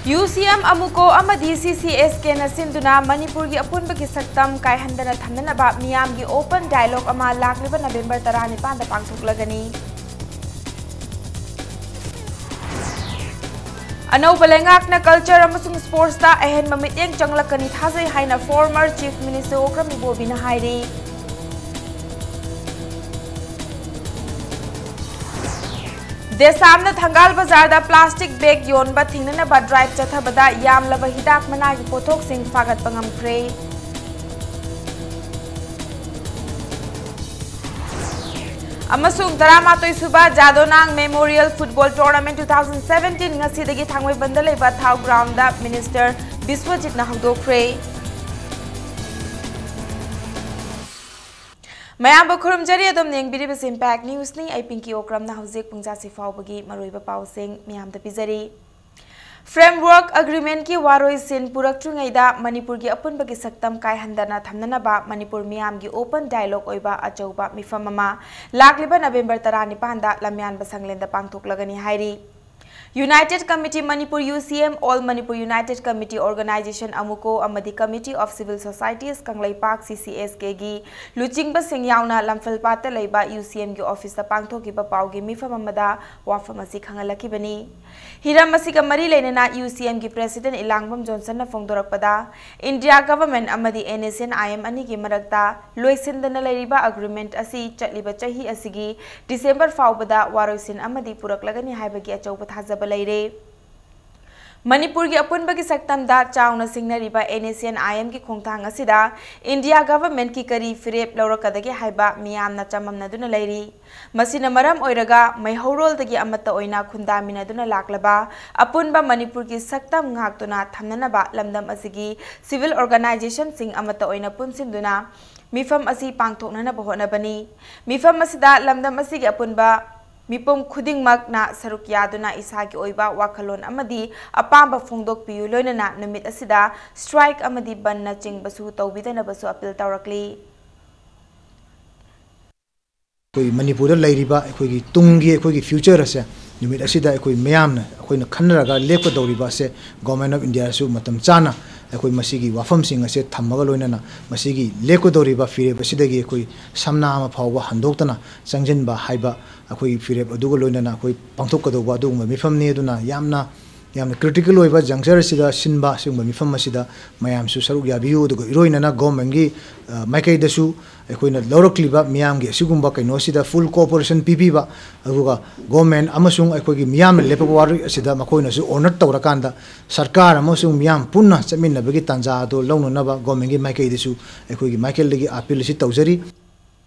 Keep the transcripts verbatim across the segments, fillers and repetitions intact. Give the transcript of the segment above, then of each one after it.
UCM, AMUCO ꯑꯃꯗꯤ CCSKꯅ ꯁꯤꯟꯗꯨꯅ ꯃꯅꯤꯄꯨꯔꯒꯤ ꯑꯄꯨꯟꯕꯒꯤ ꯁꯛꯇꯝ ꯀꯥꯏꯍꯟꯗꯅ ꯊꯝꯅꯅꯕ ꯃꯤꯌꯥꯝꯒꯤ open dialogue ꯑꯃ ꯂꯥꯛꯂꯤꯕ November ꯇꯔꯥꯅꯤꯄꯥꯟꯗ ꯄꯥꯡꯊꯣꯛꯂꯒꯅꯤ꯫ ꯑꯅꯧꯕ ꯂꯩꯉꯥꯛꯅ culture ꯑꯃꯁꯨꯡ sportsꯇ ꯑꯍꯦꯟꯕ ꯃꯤꯠꯌꯦꯡ ꯆꯪꯂꯛꯀꯅꯤ ꯊꯥꯖꯩ ꯍꯥꯏꯅ former Chief Minister ꯑꯣꯀ꯭ꯔꯝ ꯏꯕꯣꯕꯤꯅ ꯍꯥꯏꯔꯤ꯫ ꯗꯦꯁꯥꯝꯅ ꯊꯪꯒꯥꯜ ꯕꯖꯥꯔꯗ plastic bag ꯌꯣꯟꯕ ꯊꯤꯡꯅꯅꯕ drive ꯆꯠꯊꯕꯗ ꯌꯥꯝꯂꯕ ꯍꯤꯗꯥꯛ ꯃꯅꯥꯒꯤ ꯄꯣꯠꯊꯣꯛꯁꯤꯡ ꯐꯥꯒꯠꯄ ꯉꯝꯈ꯭ꯔꯦ꯫ ꯑꯃꯁꯨꯡ ꯇꯔꯥꯃꯥꯊꯣꯏ ꯁꯨꯕ ꯖꯥꯗꯣꯅꯥꯡ Memorial Football Tournament two thousand seventeen ꯉꯁꯤꯗꯒꯤ ꯊꯥꯡꯃꯩꯕꯟꯗ ꯂꯩꯕ ꯊꯥꯎ groundꯗ Minister ꯕꯤꯁ꯭ꯋꯖꯤꯠꯅ ꯍꯧꯗꯣꯛꯈ꯭ꯔꯦ꯫ ꯃꯌꯥꯝꯕꯨ ꯈꯨꯔꯨꯝꯖꯔꯤ, ꯑꯗꯣꯝꯅ ꯌꯦꯡꯕꯤꯔꯤꯕꯁꯤ Impact Newsꯅꯤ꯫ ꯑꯩ ꯄꯤꯡꯀꯤ ꯑꯣꯀ꯭ꯔꯝꯅ ꯍꯧꯖꯤꯛ ꯄꯨꯡꯖꯥꯁꯤ ꯐꯥꯎꯕꯒꯤ ꯃꯔꯨꯑꯣꯏꯕ ꯄꯥꯎꯁꯤꯡ ꯃꯌꯥꯝꯗ ꯄꯤꯖꯔꯤ꯫ Framework Agreementꯀꯤ ꯋꯥꯔꯣꯏꯁꯤꯟ ꯄꯨꯔꯛꯇ꯭ꯔꯤꯉꯩꯗ ꯃꯅꯤꯄꯨꯔꯒꯤ ꯑꯄꯨꯟꯕꯒꯤ ꯁꯛꯇꯝ ꯀꯥꯏꯍꯟꯗꯅ ꯊꯝꯅꯅꯕ ꯃꯅꯤꯄꯨꯔ ꯃꯤꯌꯥꯝꯒꯤ open dialogue ꯑꯣꯏꯕ ꯑꯆꯧꯕ ꯃꯤꯐꯝ ꯑꯃ ꯂꯥꯛꯂꯤꯕ November ꯇꯔꯥꯅꯤꯄꯥꯟꯗ ꯂꯝꯌꯥꯟꯕ ꯁꯪꯂꯦꯟꯗ ꯄꯥꯡꯊꯣꯛꯂꯒꯅꯤ ꯍꯥꯏꯔꯤ꯫ United Committee Manipur, UCM, All Manipur United Committee Organization, AMUCO, ꯑꯃꯗꯤ Committee of Civil Societies Kangleipak, CCSKꯒꯤ ꯂꯨꯆꯤꯡꯕꯁꯤꯡ ꯌꯥꯎꯅ ꯂꯝꯐꯦꯜꯄꯥꯠꯇ ꯂꯩꯕ UCMꯒꯤ officeꯇ ꯄꯥꯡꯊꯣꯛꯈꯤꯕ ꯄꯥꯎꯒꯤ ꯃꯤꯐꯝ ꯑꯃꯗ ꯋꯥꯐꯝ ꯑꯁꯤ ꯈꯪꯍꯜꯂꯛꯈꯤꯕꯅꯤ꯫ ꯍꯤꯔꯝ ꯑꯁꯤꯒ ꯃꯔꯤ ꯂꯩꯅꯅ UCMꯒꯤ President ꯏꯂꯥꯡꯕꯝ ꯖꯣꯟꯁꯟꯅ ꯐꯣꯡꯗꯣꯔꯛꯄꯗ, India Government ꯑꯃꯗꯤ NSCN-IM ꯑꯅꯤꯒꯤ ꯃꯔꯛꯇ ꯂꯣꯏꯁꯤꯟꯗꯅ ꯂꯩꯔꯤꯕ agreement ꯑꯁꯤ ꯆꯠꯂꯤꯕ ꯆꯍꯤ ꯑꯁꯤꯒꯤ December ꯐꯥꯎꯕꯗ ꯋꯥꯔꯣꯏꯁꯤꯟ ꯑꯃꯗꯤ ꯄꯨꯔꯛꯂꯒꯅꯤ ꯍꯥꯏꯕꯒꯤ ꯑꯆꯧꯕ ꯊꯥꯖꯕ ꯂꯩꯔꯦ꯫ ꯃꯅꯤꯄꯨꯔꯒꯤ ꯑꯄꯨꯟꯕꯒꯤ ꯁꯛꯇꯝꯗ ꯆꯥꯎꯅ ꯁꯤꯡꯅꯔꯤꯕ NSCN-IMꯒꯤ ꯈꯣꯡꯊꯥꯡ ꯑꯁꯤꯗ India Governmentꯀꯤ ꯀꯔꯤ ꯐꯤꯔꯦꯞ ꯂꯧꯔꯛꯀꯗꯒꯦ ꯍꯥꯏꯕ ꯃꯤꯌꯥꯝꯅ ꯆꯃꯝꯅꯗꯨꯅ ꯂꯩꯔꯤ꯫ ꯃꯁꯤꯅ ꯃꯔꯝ ꯑꯣꯏꯔꯒ ꯃꯩꯍꯧꯔꯣꯜꯗꯒꯤ ꯑꯃꯠꯇ ꯑꯣꯏꯅ ꯈꯨꯟꯗꯥꯃꯤꯟꯅꯗꯨꯅ ꯂꯥꯛꯂꯕ ꯑꯄꯨꯟꯕ ꯃꯅꯤꯄꯨꯔꯒꯤ ꯁꯛꯇꯝ ꯉꯥꯛꯇꯨꯅ ꯊꯝꯅꯅꯕ ꯂꯝꯗꯝ ꯑꯁꯤꯒꯤ civil organizationꯁꯤꯡ ꯑꯃꯠꯇ ꯑꯣꯏꯅ ꯄꯨꯟꯁꯤꯟꯗꯨꯅ ꯃꯤꯐꯝ ꯑꯁꯤ ꯄꯥꯡꯊꯣꯛꯅꯅꯕ ꯍꯣꯠꯅꯕꯅꯤ꯫ ꯃꯤꯐꯝ ꯑꯁꯤꯗ ꯂꯝꯗꯝ ꯑꯁꯤꯒꯤ ꯑꯄꯨꯟꯕ ꯃꯤꯄꯨꯝ ꯈꯨꯗꯤꯡꯃꯛꯅ ꯁꯔꯨꯛ ꯌꯥꯗꯨꯅ ꯏꯁꯥꯒꯤ ꯑꯣꯏꯕ ꯋꯥꯈꯜꯂꯣꯟ ꯑꯃꯗꯤ ꯑꯄꯥꯝꯕ ꯐꯣꯡꯗꯣꯛꯄꯤꯌꯨ, ꯂꯣꯏꯅꯅ ꯅꯨꯃꯤꯠ ꯑꯁꯤꯗ strike ꯑꯃꯗꯤ ꯕꯟꯅꯆꯤꯡꯕꯁꯨ ꯇꯧꯕꯤꯗꯅꯕꯁꯨ appeal ꯇꯧꯔꯛꯂꯤ꯫ ꯑꯩꯈꯣꯏ ꯃꯅꯤꯄꯨꯔꯗ ꯂꯩꯔꯤꯕ ꯑꯩꯈꯣꯏꯒꯤ ꯇꯨꯡꯒꯤ ꯑꯩꯈꯣꯏꯒꯤ future ꯑꯁꯦ ꯅꯨꯃꯤꯠ ꯑꯁꯤꯗ ꯑꯩꯈꯣꯏ ꯃꯤꯌꯥꯝꯅ ꯑꯩꯈꯣꯏꯅ ꯈꯟꯅꯔꯒ ꯂꯦꯞꯀꯗꯧꯔꯤꯕ ꯑꯁꯦ Government of Indiaꯁꯨ ꯃꯇꯝ ꯆꯥꯅ ꯑꯩꯈꯣꯏ ꯃꯁꯤꯒꯤ ꯋꯥꯐꯝꯁꯤꯡ ꯑꯁꯦ ꯊꯝꯃꯒ ꯂꯣꯏꯅꯅ ꯃꯁꯤꯒꯤ ꯂꯦꯞꯀꯗꯧꯔꯤꯕ ꯐꯤꯔꯦꯞ ꯑꯁꯤꯗꯒꯤ ꯑꯩꯈꯣꯏ ꯁꯝꯅꯥ ꯑꯃ ꯐꯥꯎꯕ ꯍꯟꯗꯣꯛꯇꯅ ꯆꯪꯁꯤꯟꯕ ꯍꯥꯏꯕ ꯑꯩꯈꯣꯏꯒꯤ ꯐꯤꯔꯦꯞ ꯑꯗꯨꯒ ꯂꯣꯏꯅꯅ ꯑꯩꯈꯣꯏ ꯄꯥꯡꯊꯣꯛꯀꯗꯧꯕ ꯑꯗꯨꯒꯨꯝꯕ ꯃꯤꯐꯝꯅꯤ꯫ ꯑꯗꯨꯅ ꯌꯥꯝꯅ, ꯌꯥꯝꯅ critical ꯑꯣꯏꯕ juncture ꯑꯁꯤꯗ ꯁꯤꯟꯕ ꯑꯁꯤꯒꯨꯝꯕ ꯃꯤꯐꯝ ꯑꯁꯤꯗ ꯃꯌꯥꯝꯁꯨ ꯁꯔꯨꯛ ꯌꯥꯕꯤꯌꯨ꯫ ꯑꯗꯨꯒ ꯏꯔꯣꯏꯅꯅ Governmentꯀꯤ, ꯑ, ꯃꯥꯏꯀꯩꯗꯁꯨ ꯑꯩꯈꯣꯏꯅ ꯂꯧꯔꯛꯂꯤꯕ ꯃꯤꯌꯥꯝꯒꯤ ꯑꯁꯤꯒꯨꯝꯕ ꯀꯩꯅꯣꯁꯤꯗ full cooperation ꯄꯤꯕꯤꯕ, ꯑꯗꯨꯒ Government ꯑꯃꯁꯨꯡ ꯑꯩꯈꯣꯏꯒꯤ ꯃꯤꯌꯥꯝꯅ ꯂꯦꯞꯄꯛꯄ ꯋꯥꯔꯣꯏ ꯑꯁꯤꯗ ꯃꯈꯣꯏꯅꯁꯨ honour ꯇꯧꯔꯀꯥꯟꯗ ꯁꯔꯀꯥꯔ ꯑꯃꯁꯨꯡ ꯃꯤꯌꯥꯝ ꯄꯨꯟꯅ ꯆꯠꯃꯤꯟꯅꯕꯒꯤ ꯇꯥꯟꯖꯥ ꯑꯗꯨ ꯂꯧꯅꯅꯕ Governmentꯀꯤ ꯃꯥꯏꯀꯩꯗꯁꯨ ꯑꯩꯈꯣꯏꯒꯤ ꯃꯥꯏꯀꯩꯗꯒꯤ appeal ꯑꯁꯤ ꯇꯧꯖꯔꯤ꯫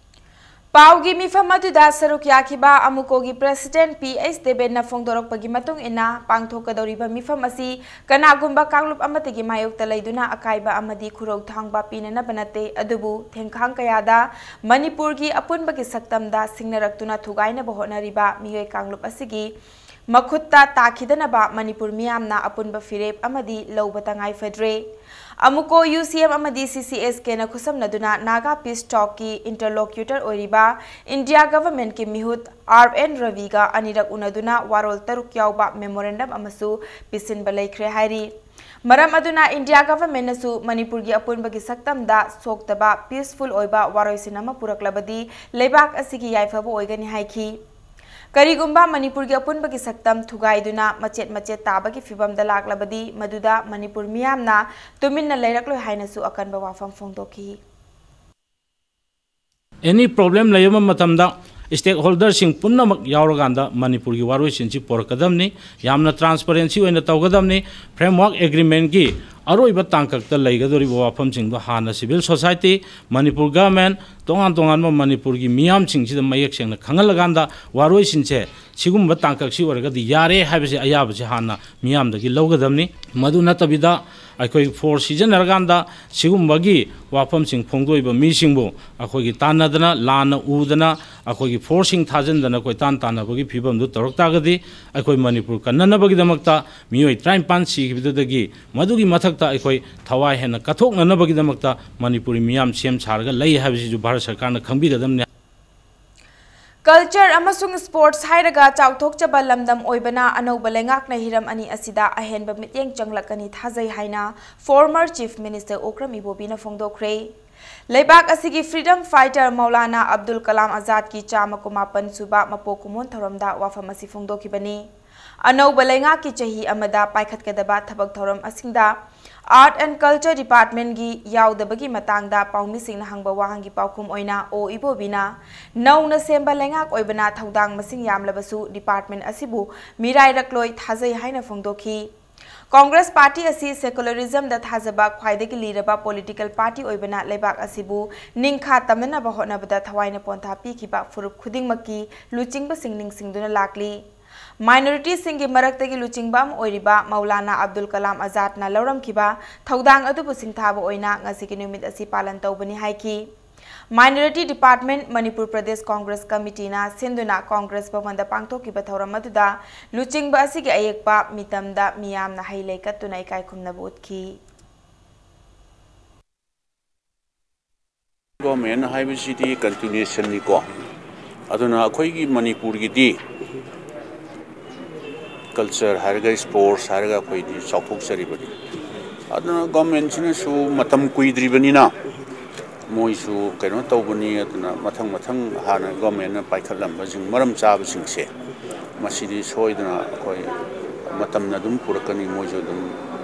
ꯄꯥꯎꯒꯤ ꯃꯤꯐꯝ ꯑꯗꯨꯗ ꯁꯔꯨꯛ ꯌꯥꯈꯤꯕ ꯑꯃꯨꯀꯣꯒꯤ President ꯄꯤ ꯑꯩꯆ ꯗꯦꯕꯦꯟꯅ ꯐꯣꯡꯗꯣꯔꯛꯄꯒꯤ ꯃꯇꯨꯡ ꯏꯟꯅ, ꯄꯥꯡꯊꯣꯛꯀꯗꯧꯔꯤꯕ ꯃꯤꯐꯝ ꯑꯁꯤ ꯀꯅꯥꯒꯨꯝꯕ ꯀꯥꯡꯂꯨꯞ ꯑꯃꯠꯇꯒꯤ ꯃꯥꯌꯣꯛꯇ ꯂꯩꯗꯨꯅ ꯑꯀꯥꯏꯕ ꯑꯃꯗꯤ ꯈꯨꯔꯧ ꯊꯥꯡꯕ ꯄꯤꯅꯅꯕ ꯅꯠꯇꯦ, ꯑꯗꯨꯕꯨ ꯊꯦꯡꯈꯥꯡ ꯀꯌꯥꯗ ꯃꯅꯤꯄꯨꯔꯒꯤ ꯑꯄꯨꯟꯕꯒꯤ ꯁꯛꯇꯝꯗ ꯁꯤꯡꯅꯔꯛꯇꯨꯅ ꯊꯨꯒꯥꯏꯅꯕ ꯍꯣꯠꯅꯔꯤꯕ ꯃꯤꯑꯣꯏ ꯀꯥꯡꯂꯨꯞ ꯑꯁꯤꯒꯤ ꯃꯈꯨꯠꯇ ꯇꯥꯈꯤꯗꯅꯕ ꯃꯅꯤꯄꯨꯔ ꯃꯤꯌꯥꯝꯅ ꯑꯄꯨꯟꯕ ꯐꯤꯔꯦꯞ ꯑꯃꯗꯤ ꯂꯧꯕ ꯇꯉꯥꯏ ꯐꯗ꯭ꯔꯦ꯫ ꯑꯃꯨꯀꯣ ꯌꯨ ꯁꯤ ꯑꯦꯝ ꯑꯃꯗꯤ ꯁꯤ ꯁꯤ ꯑꯦꯁ ꯀꯦꯅ ꯈꯨꯠꯁꯝꯅꯗꯨꯅ Naga Peace Talkꯀꯤ interlocutor ꯑꯣꯏꯔꯤꯕ India Governmentꯀꯤ ꯃꯤꯍꯨꯠ ꯑꯥꯔ ꯑꯦꯟ ꯔꯕꯤꯒ ꯑꯅꯤꯔꯛ ꯎꯅꯗꯨꯅ ꯋꯥꯔꯣꯜ ꯇꯔꯨꯛ ꯌꯥꯎꯕ memorandum ꯑꯃꯁꯨ ꯄꯤꯁꯤꯟꯕ ꯂꯩꯈ꯭ꯔꯦ ꯍꯥꯏꯔꯤ꯫ ꯃꯔꯝ ꯑꯗꯨꯅ India Governmentꯅꯁꯨ ꯃꯅꯤꯄꯨꯔꯒꯤ ꯑꯄꯨꯟꯕꯒꯤ ꯁꯛꯇꯝꯗ ꯁꯣꯛꯇꯕ peaceful ꯑꯣꯏꯕ ꯋꯥꯔꯣꯏꯁꯤꯟ ꯑꯃ ꯄꯨꯔꯛꯂꯕꯗꯤ ꯂꯩꯕꯥꯛ ꯑꯁꯤꯒꯤ ꯌꯥꯏꯐꯕ ꯑꯣꯏꯒꯅꯤ ꯍꯥꯏꯈꯤ꯫ ꯀꯔꯤꯒꯨꯝꯕ ꯃꯅꯤꯄꯨꯔꯒꯤ ꯑꯄꯨꯟꯕꯒꯤ ꯁꯛꯇꯝ ꯊꯨꯒꯥꯏꯗꯨꯅ ꯃꯆꯦꯠ ꯃꯆꯦꯠ ꯇꯥꯕꯒꯤ ꯐꯤꯚꯝꯗ ꯂꯥꯛꯂꯕꯗꯤ ꯃꯗꯨꯗ ꯃꯅꯤꯄꯨꯔ ꯃꯤꯌꯥꯝꯅ ꯇꯨꯃꯤꯟꯅ ꯂꯩꯔꯛꯂꯣꯏ ꯍꯥꯏꯅꯁꯨ ꯑꯀꯟꯕ ꯋꯥꯐꯝ ꯐꯣꯡꯗꯣꯛꯈꯤ꯫ Any problem ꯂꯩꯕ ꯃꯇꯝꯗ stakeholderꯁꯤꯡ ꯄꯨꯝꯅꯃꯛ ꯌꯥꯎꯔꯀꯥꯟꯗ ꯃꯅꯤꯄꯨꯔꯒꯤ ꯋꯥꯔꯣꯏꯁꯤꯟꯁꯤ ꯄꯣꯔꯛꯀꯗꯕꯅꯤ꯫ ꯌꯥꯝꯅ transparency ꯑꯣꯏꯅ ꯇꯧꯒꯗꯕꯅꯤ꯫ Framework Agreementꯀꯤ ꯑꯔꯣꯏꯕ ꯇꯥꯡꯀꯛꯇ ꯂꯩꯒꯗꯧꯔꯤꯕ ꯋꯥꯐꯝꯁꯤꯡꯗꯣ ꯍꯥꯟꯅ civil society, ꯃꯅꯤꯄꯨꯔ government, ꯇꯣꯉꯥꯟ ꯇꯣꯉꯥꯟꯕ ꯃꯅꯤꯄꯨꯔꯒꯤ ꯃꯤꯌꯥꯝꯁꯤꯡꯁꯤꯗ ꯃꯌꯦꯛ ꯁꯦꯡꯅ ꯈꯪꯍꯜꯂꯀꯥꯟꯗ ꯋꯥꯔꯣꯏꯁꯤꯟꯁꯦ ꯁꯤꯒꯨꯝꯕ ꯇꯥꯡꯀꯛꯁꯤ ꯑꯣꯏꯔꯒꯗꯤ ꯌꯥꯔꯦ ꯍꯥꯏꯕꯁꯦ ꯑꯌꯥꯕꯁꯦ ꯍꯥꯟꯅ ꯃꯤꯌꯥꯝꯗꯒꯤ ꯂꯧꯒꯗꯕꯅꯤ꯫ ꯃꯗꯨ ꯅꯠꯇꯕꯤꯗ ꯑꯩꯈꯣꯏ force ꯁꯤꯖꯤꯟꯅꯔꯀꯥꯟꯗ ꯁꯤꯒꯨꯝꯕꯒꯤ ꯋꯥꯐꯝꯁꯤꯡ ꯐꯣꯡꯗꯣꯛꯏꯕ ꯃꯤꯁꯤꯡꯕꯨ ꯑꯩꯈꯣꯏꯒꯤ ꯇꯥꯟꯅꯗꯅ, ꯂꯥꯟꯅ ꯎꯗꯅ, ꯑꯩꯈꯣꯏꯒꯤ forceꯁꯤꯡ ꯊꯥꯖꯤꯟꯗꯅ ꯀꯣꯏꯇꯥꯟ ꯇꯥꯟꯅꯕꯒꯤ ꯐꯤꯕꯝꯗꯨ ꯇꯧꯔꯛ ꯇꯥꯔꯒꯗꯤ ꯑꯩꯈꯣꯏ ꯃꯅꯤꯄꯨꯔ ꯀꯟꯅꯅꯕꯒꯤꯗꯃꯛꯇ ꯃꯤꯑꯣꯏ ꯇꯔꯥꯅꯤꯄꯥꯟ ꯁꯤꯈꯤꯕꯗꯨꯗꯒꯤ ꯃꯗꯨꯒꯤ ꯃꯊꯛꯇ ꯑꯩꯈꯣꯏ ꯊꯋꯥꯏ ꯍꯦꯟꯅ ꯀꯠꯊꯣꯛꯅꯅꯕꯒꯤꯗꯃꯛꯇ ꯃꯅꯤꯄꯨꯔꯤ ꯃꯤꯌꯥꯝ ꯁꯦꯝ ꯁꯥꯔꯒ ꯂꯩ ꯍꯥꯏꯕꯁꯤꯁꯨ ꯚꯥꯔꯠ ꯁꯔꯀꯥꯔꯅ ꯈꯪꯕꯤꯒꯗꯕꯅꯤ꯫ Culture ꯑꯃꯁꯨꯡ sports ꯍꯥꯏꯔꯒ ꯆꯥꯎꯊꯣꯛꯆꯕ ꯂꯝꯗꯝ ꯑꯣꯏꯕꯅ ꯑꯅꯧꯕ ꯂꯩꯉꯥꯛꯅ ꯍꯤꯔꯝ ꯑꯅꯤ ꯑꯁꯤꯗ ꯑꯍꯦꯟꯕ ꯃꯤꯠꯌꯦꯡ ꯆꯪꯂꯛꯀꯅꯤ ꯊꯥꯖꯩ ꯍꯥꯏꯅ former Chief Minister ꯑꯣꯀ꯭ꯔꯝ ꯏꯕꯣꯕꯤꯅ ꯐꯣꯡꯗꯣꯛꯈ꯭ꯔꯦ꯫ ꯂꯩꯕꯥꯛ ꯑꯁꯤꯒꯤ freedom fighter ꯃꯧꯂꯥꯅꯥ ꯑꯕꯗꯨꯜ ꯀꯂꯥꯝ ꯑꯖꯥꯗꯀꯤ ꯆꯥꯝꯃ ꯀꯨꯟꯃꯥꯄꯟ ꯁꯨꯕ ꯃꯄꯣꯛ ꯀꯨꯝꯑꯣꯟ ꯊꯧꯔꯝꯗ ꯋꯥꯐꯝ ꯑꯁꯤ ꯐꯣꯡꯗꯣꯛꯈꯤꯕꯅꯤ꯫ ꯑꯅꯧꯕ ꯂꯩꯉꯥꯛꯀꯤ ꯆꯍꯤ ꯑꯃꯗ ꯄꯥꯏꯈꯠꯀꯗꯕ ꯊꯕꯛ ꯊꯧꯔꯝꯁꯤꯡꯗ Art and Culture Departmentꯀꯤ ꯌꯥꯎꯗꯕꯒꯤ ꯃꯇꯥꯡꯗ ꯄꯥꯎꯃꯤꯁꯤꯡꯅ ꯍꯪꯕ ꯋꯥꯍꯪꯒꯤ ꯄꯥꯎꯈꯨꯝ ꯑꯣꯏꯅ ꯑꯣ ꯏꯕꯣꯕꯤꯅ ꯅꯧꯅ ꯁꯦꯝꯕ ꯂꯩꯉꯥꯛ ꯑꯣꯏꯕꯅ ꯊꯧꯗꯥꯡ ꯃꯁꯤꯡ ꯌꯥꯝꯂꯕꯁꯨ department ꯑꯁꯤꯕꯨ ꯃꯤꯔꯥꯏꯔꯛꯂꯣꯏ ꯊꯥꯖꯩ ꯍꯥꯏꯅ ꯐꯣꯡꯗꯣꯛꯈꯤ꯫ Congress party ꯑꯁꯤ secularismꯗ ꯊꯥꯖꯕ ꯈ꯭ꯋꯥꯏꯗꯒꯤ ꯂꯤꯔꯕ political party ꯑꯣꯏꯕꯅ ꯂꯩꯕꯥꯛ ꯑꯁꯤꯕꯨ ꯅꯤꯡꯈꯥ ꯇꯝꯅꯅꯕ ꯍꯣꯠꯅꯕꯗ ꯊꯋꯥꯏꯅ ꯄꯣꯟꯊꯥ ꯄꯤꯈꯤꯕ ꯐꯨꯔꯨꯞ ꯈꯨꯗꯤꯡꯃꯛꯀꯤ ꯂꯨꯆꯤꯡꯕꯁꯤꯡ ꯅꯤꯡꯁꯤꯡꯗꯨꯅ ꯂꯥꯛꯂꯤ꯫ Minorityꯁꯤꯡꯒꯤ ꯃꯔꯛꯇꯒꯤ ꯂꯨꯆꯤꯡꯕ ꯑꯃ ꯑꯣꯏꯔꯤꯕ ꯃꯧꯂꯥꯅꯥ ꯑꯕꯗꯨꯜ ꯀꯂꯥꯝ ꯑꯖꯥꯗꯅ ꯂꯧꯔꯝꯈꯤꯕ ꯊꯧꯗꯥꯡ ꯑꯗꯨꯕꯨ ꯁꯤꯡꯊꯥꯕ ꯑꯣꯏꯅ ꯉꯁꯤꯒꯤ ꯅꯨꯃꯤꯠ ꯑꯁꯤ ꯄꯥꯂꯟ ꯇꯧꯕꯅꯤ ꯍꯥꯏꯈꯤ꯫ Minority Department, ꯃꯅꯤꯄꯨꯔ ꯄ꯭ꯔꯗꯦꯁ ꯀꯣꯡꯒ꯭ꯔꯦꯁ ꯀꯃꯤꯇꯤꯅ ꯁꯤꯟꯗꯨꯅ ꯀꯣꯡꯒ꯭ꯔꯦꯁ ꯚꯕꯟꯗ ꯄꯥꯡꯊꯣꯛꯈꯤꯕ ꯊꯧꯔꯝ ꯑꯗꯨꯗ ꯂꯨꯆꯤꯡꯕ ꯑꯁꯤꯒꯤ ꯑꯌꯦꯛꯄ ꯃꯤꯇꯝꯗ ꯃꯤꯌꯥꯝꯅ ꯍꯩ ꯂꯩ ꯀꯠꯇꯨꯅ ꯏꯀꯥꯏ ꯈꯨꯝꯅꯕ ꯎꯠꯈꯤ꯫ Government ꯍꯥꯏꯕꯁꯤꯗꯤ continuationꯅꯤꯀꯣ꯫ ꯑꯗꯨꯅ ꯑꯩꯈꯣꯏꯒꯤ ꯃꯅꯤꯄꯨꯔꯒꯤꯗꯤ culture ꯍꯥꯏꯔꯒ, sports ꯍꯥꯏꯔꯒ ꯑꯩꯈꯣꯏꯗꯤ ꯆꯥꯎꯊꯣꯛꯆꯔꯤꯕꯅꯤ꯫ ꯑꯗꯨꯅ governmentꯁꯤꯅꯁꯨ ꯃꯇꯝ ꯀꯨꯏꯗ꯭ꯔꯤꯕꯅꯤꯅ ꯃꯣꯏꯁꯨ ꯀꯩꯅꯣ ꯇꯧꯕꯅꯤ꯫ ꯑꯗꯨꯅ ꯃꯊꯪ ꯃꯊꯪ ꯍꯥꯟꯅ governmentꯅ ꯄꯥꯏꯈꯠꯂꯝꯕꯁꯤꯡ ꯃꯔꯝ ꯆꯥꯕꯁꯤꯡꯁꯦ, ꯃꯁꯤꯗꯤ ꯁꯣꯏꯗꯅ ꯑꯩꯈꯣꯏ ꯃꯇꯝꯅ ꯑꯗꯨꯝ ꯄꯨꯔꯛꯀꯅꯤ꯫ ꯃꯣꯏꯁꯨ ꯑꯗꯨꯝ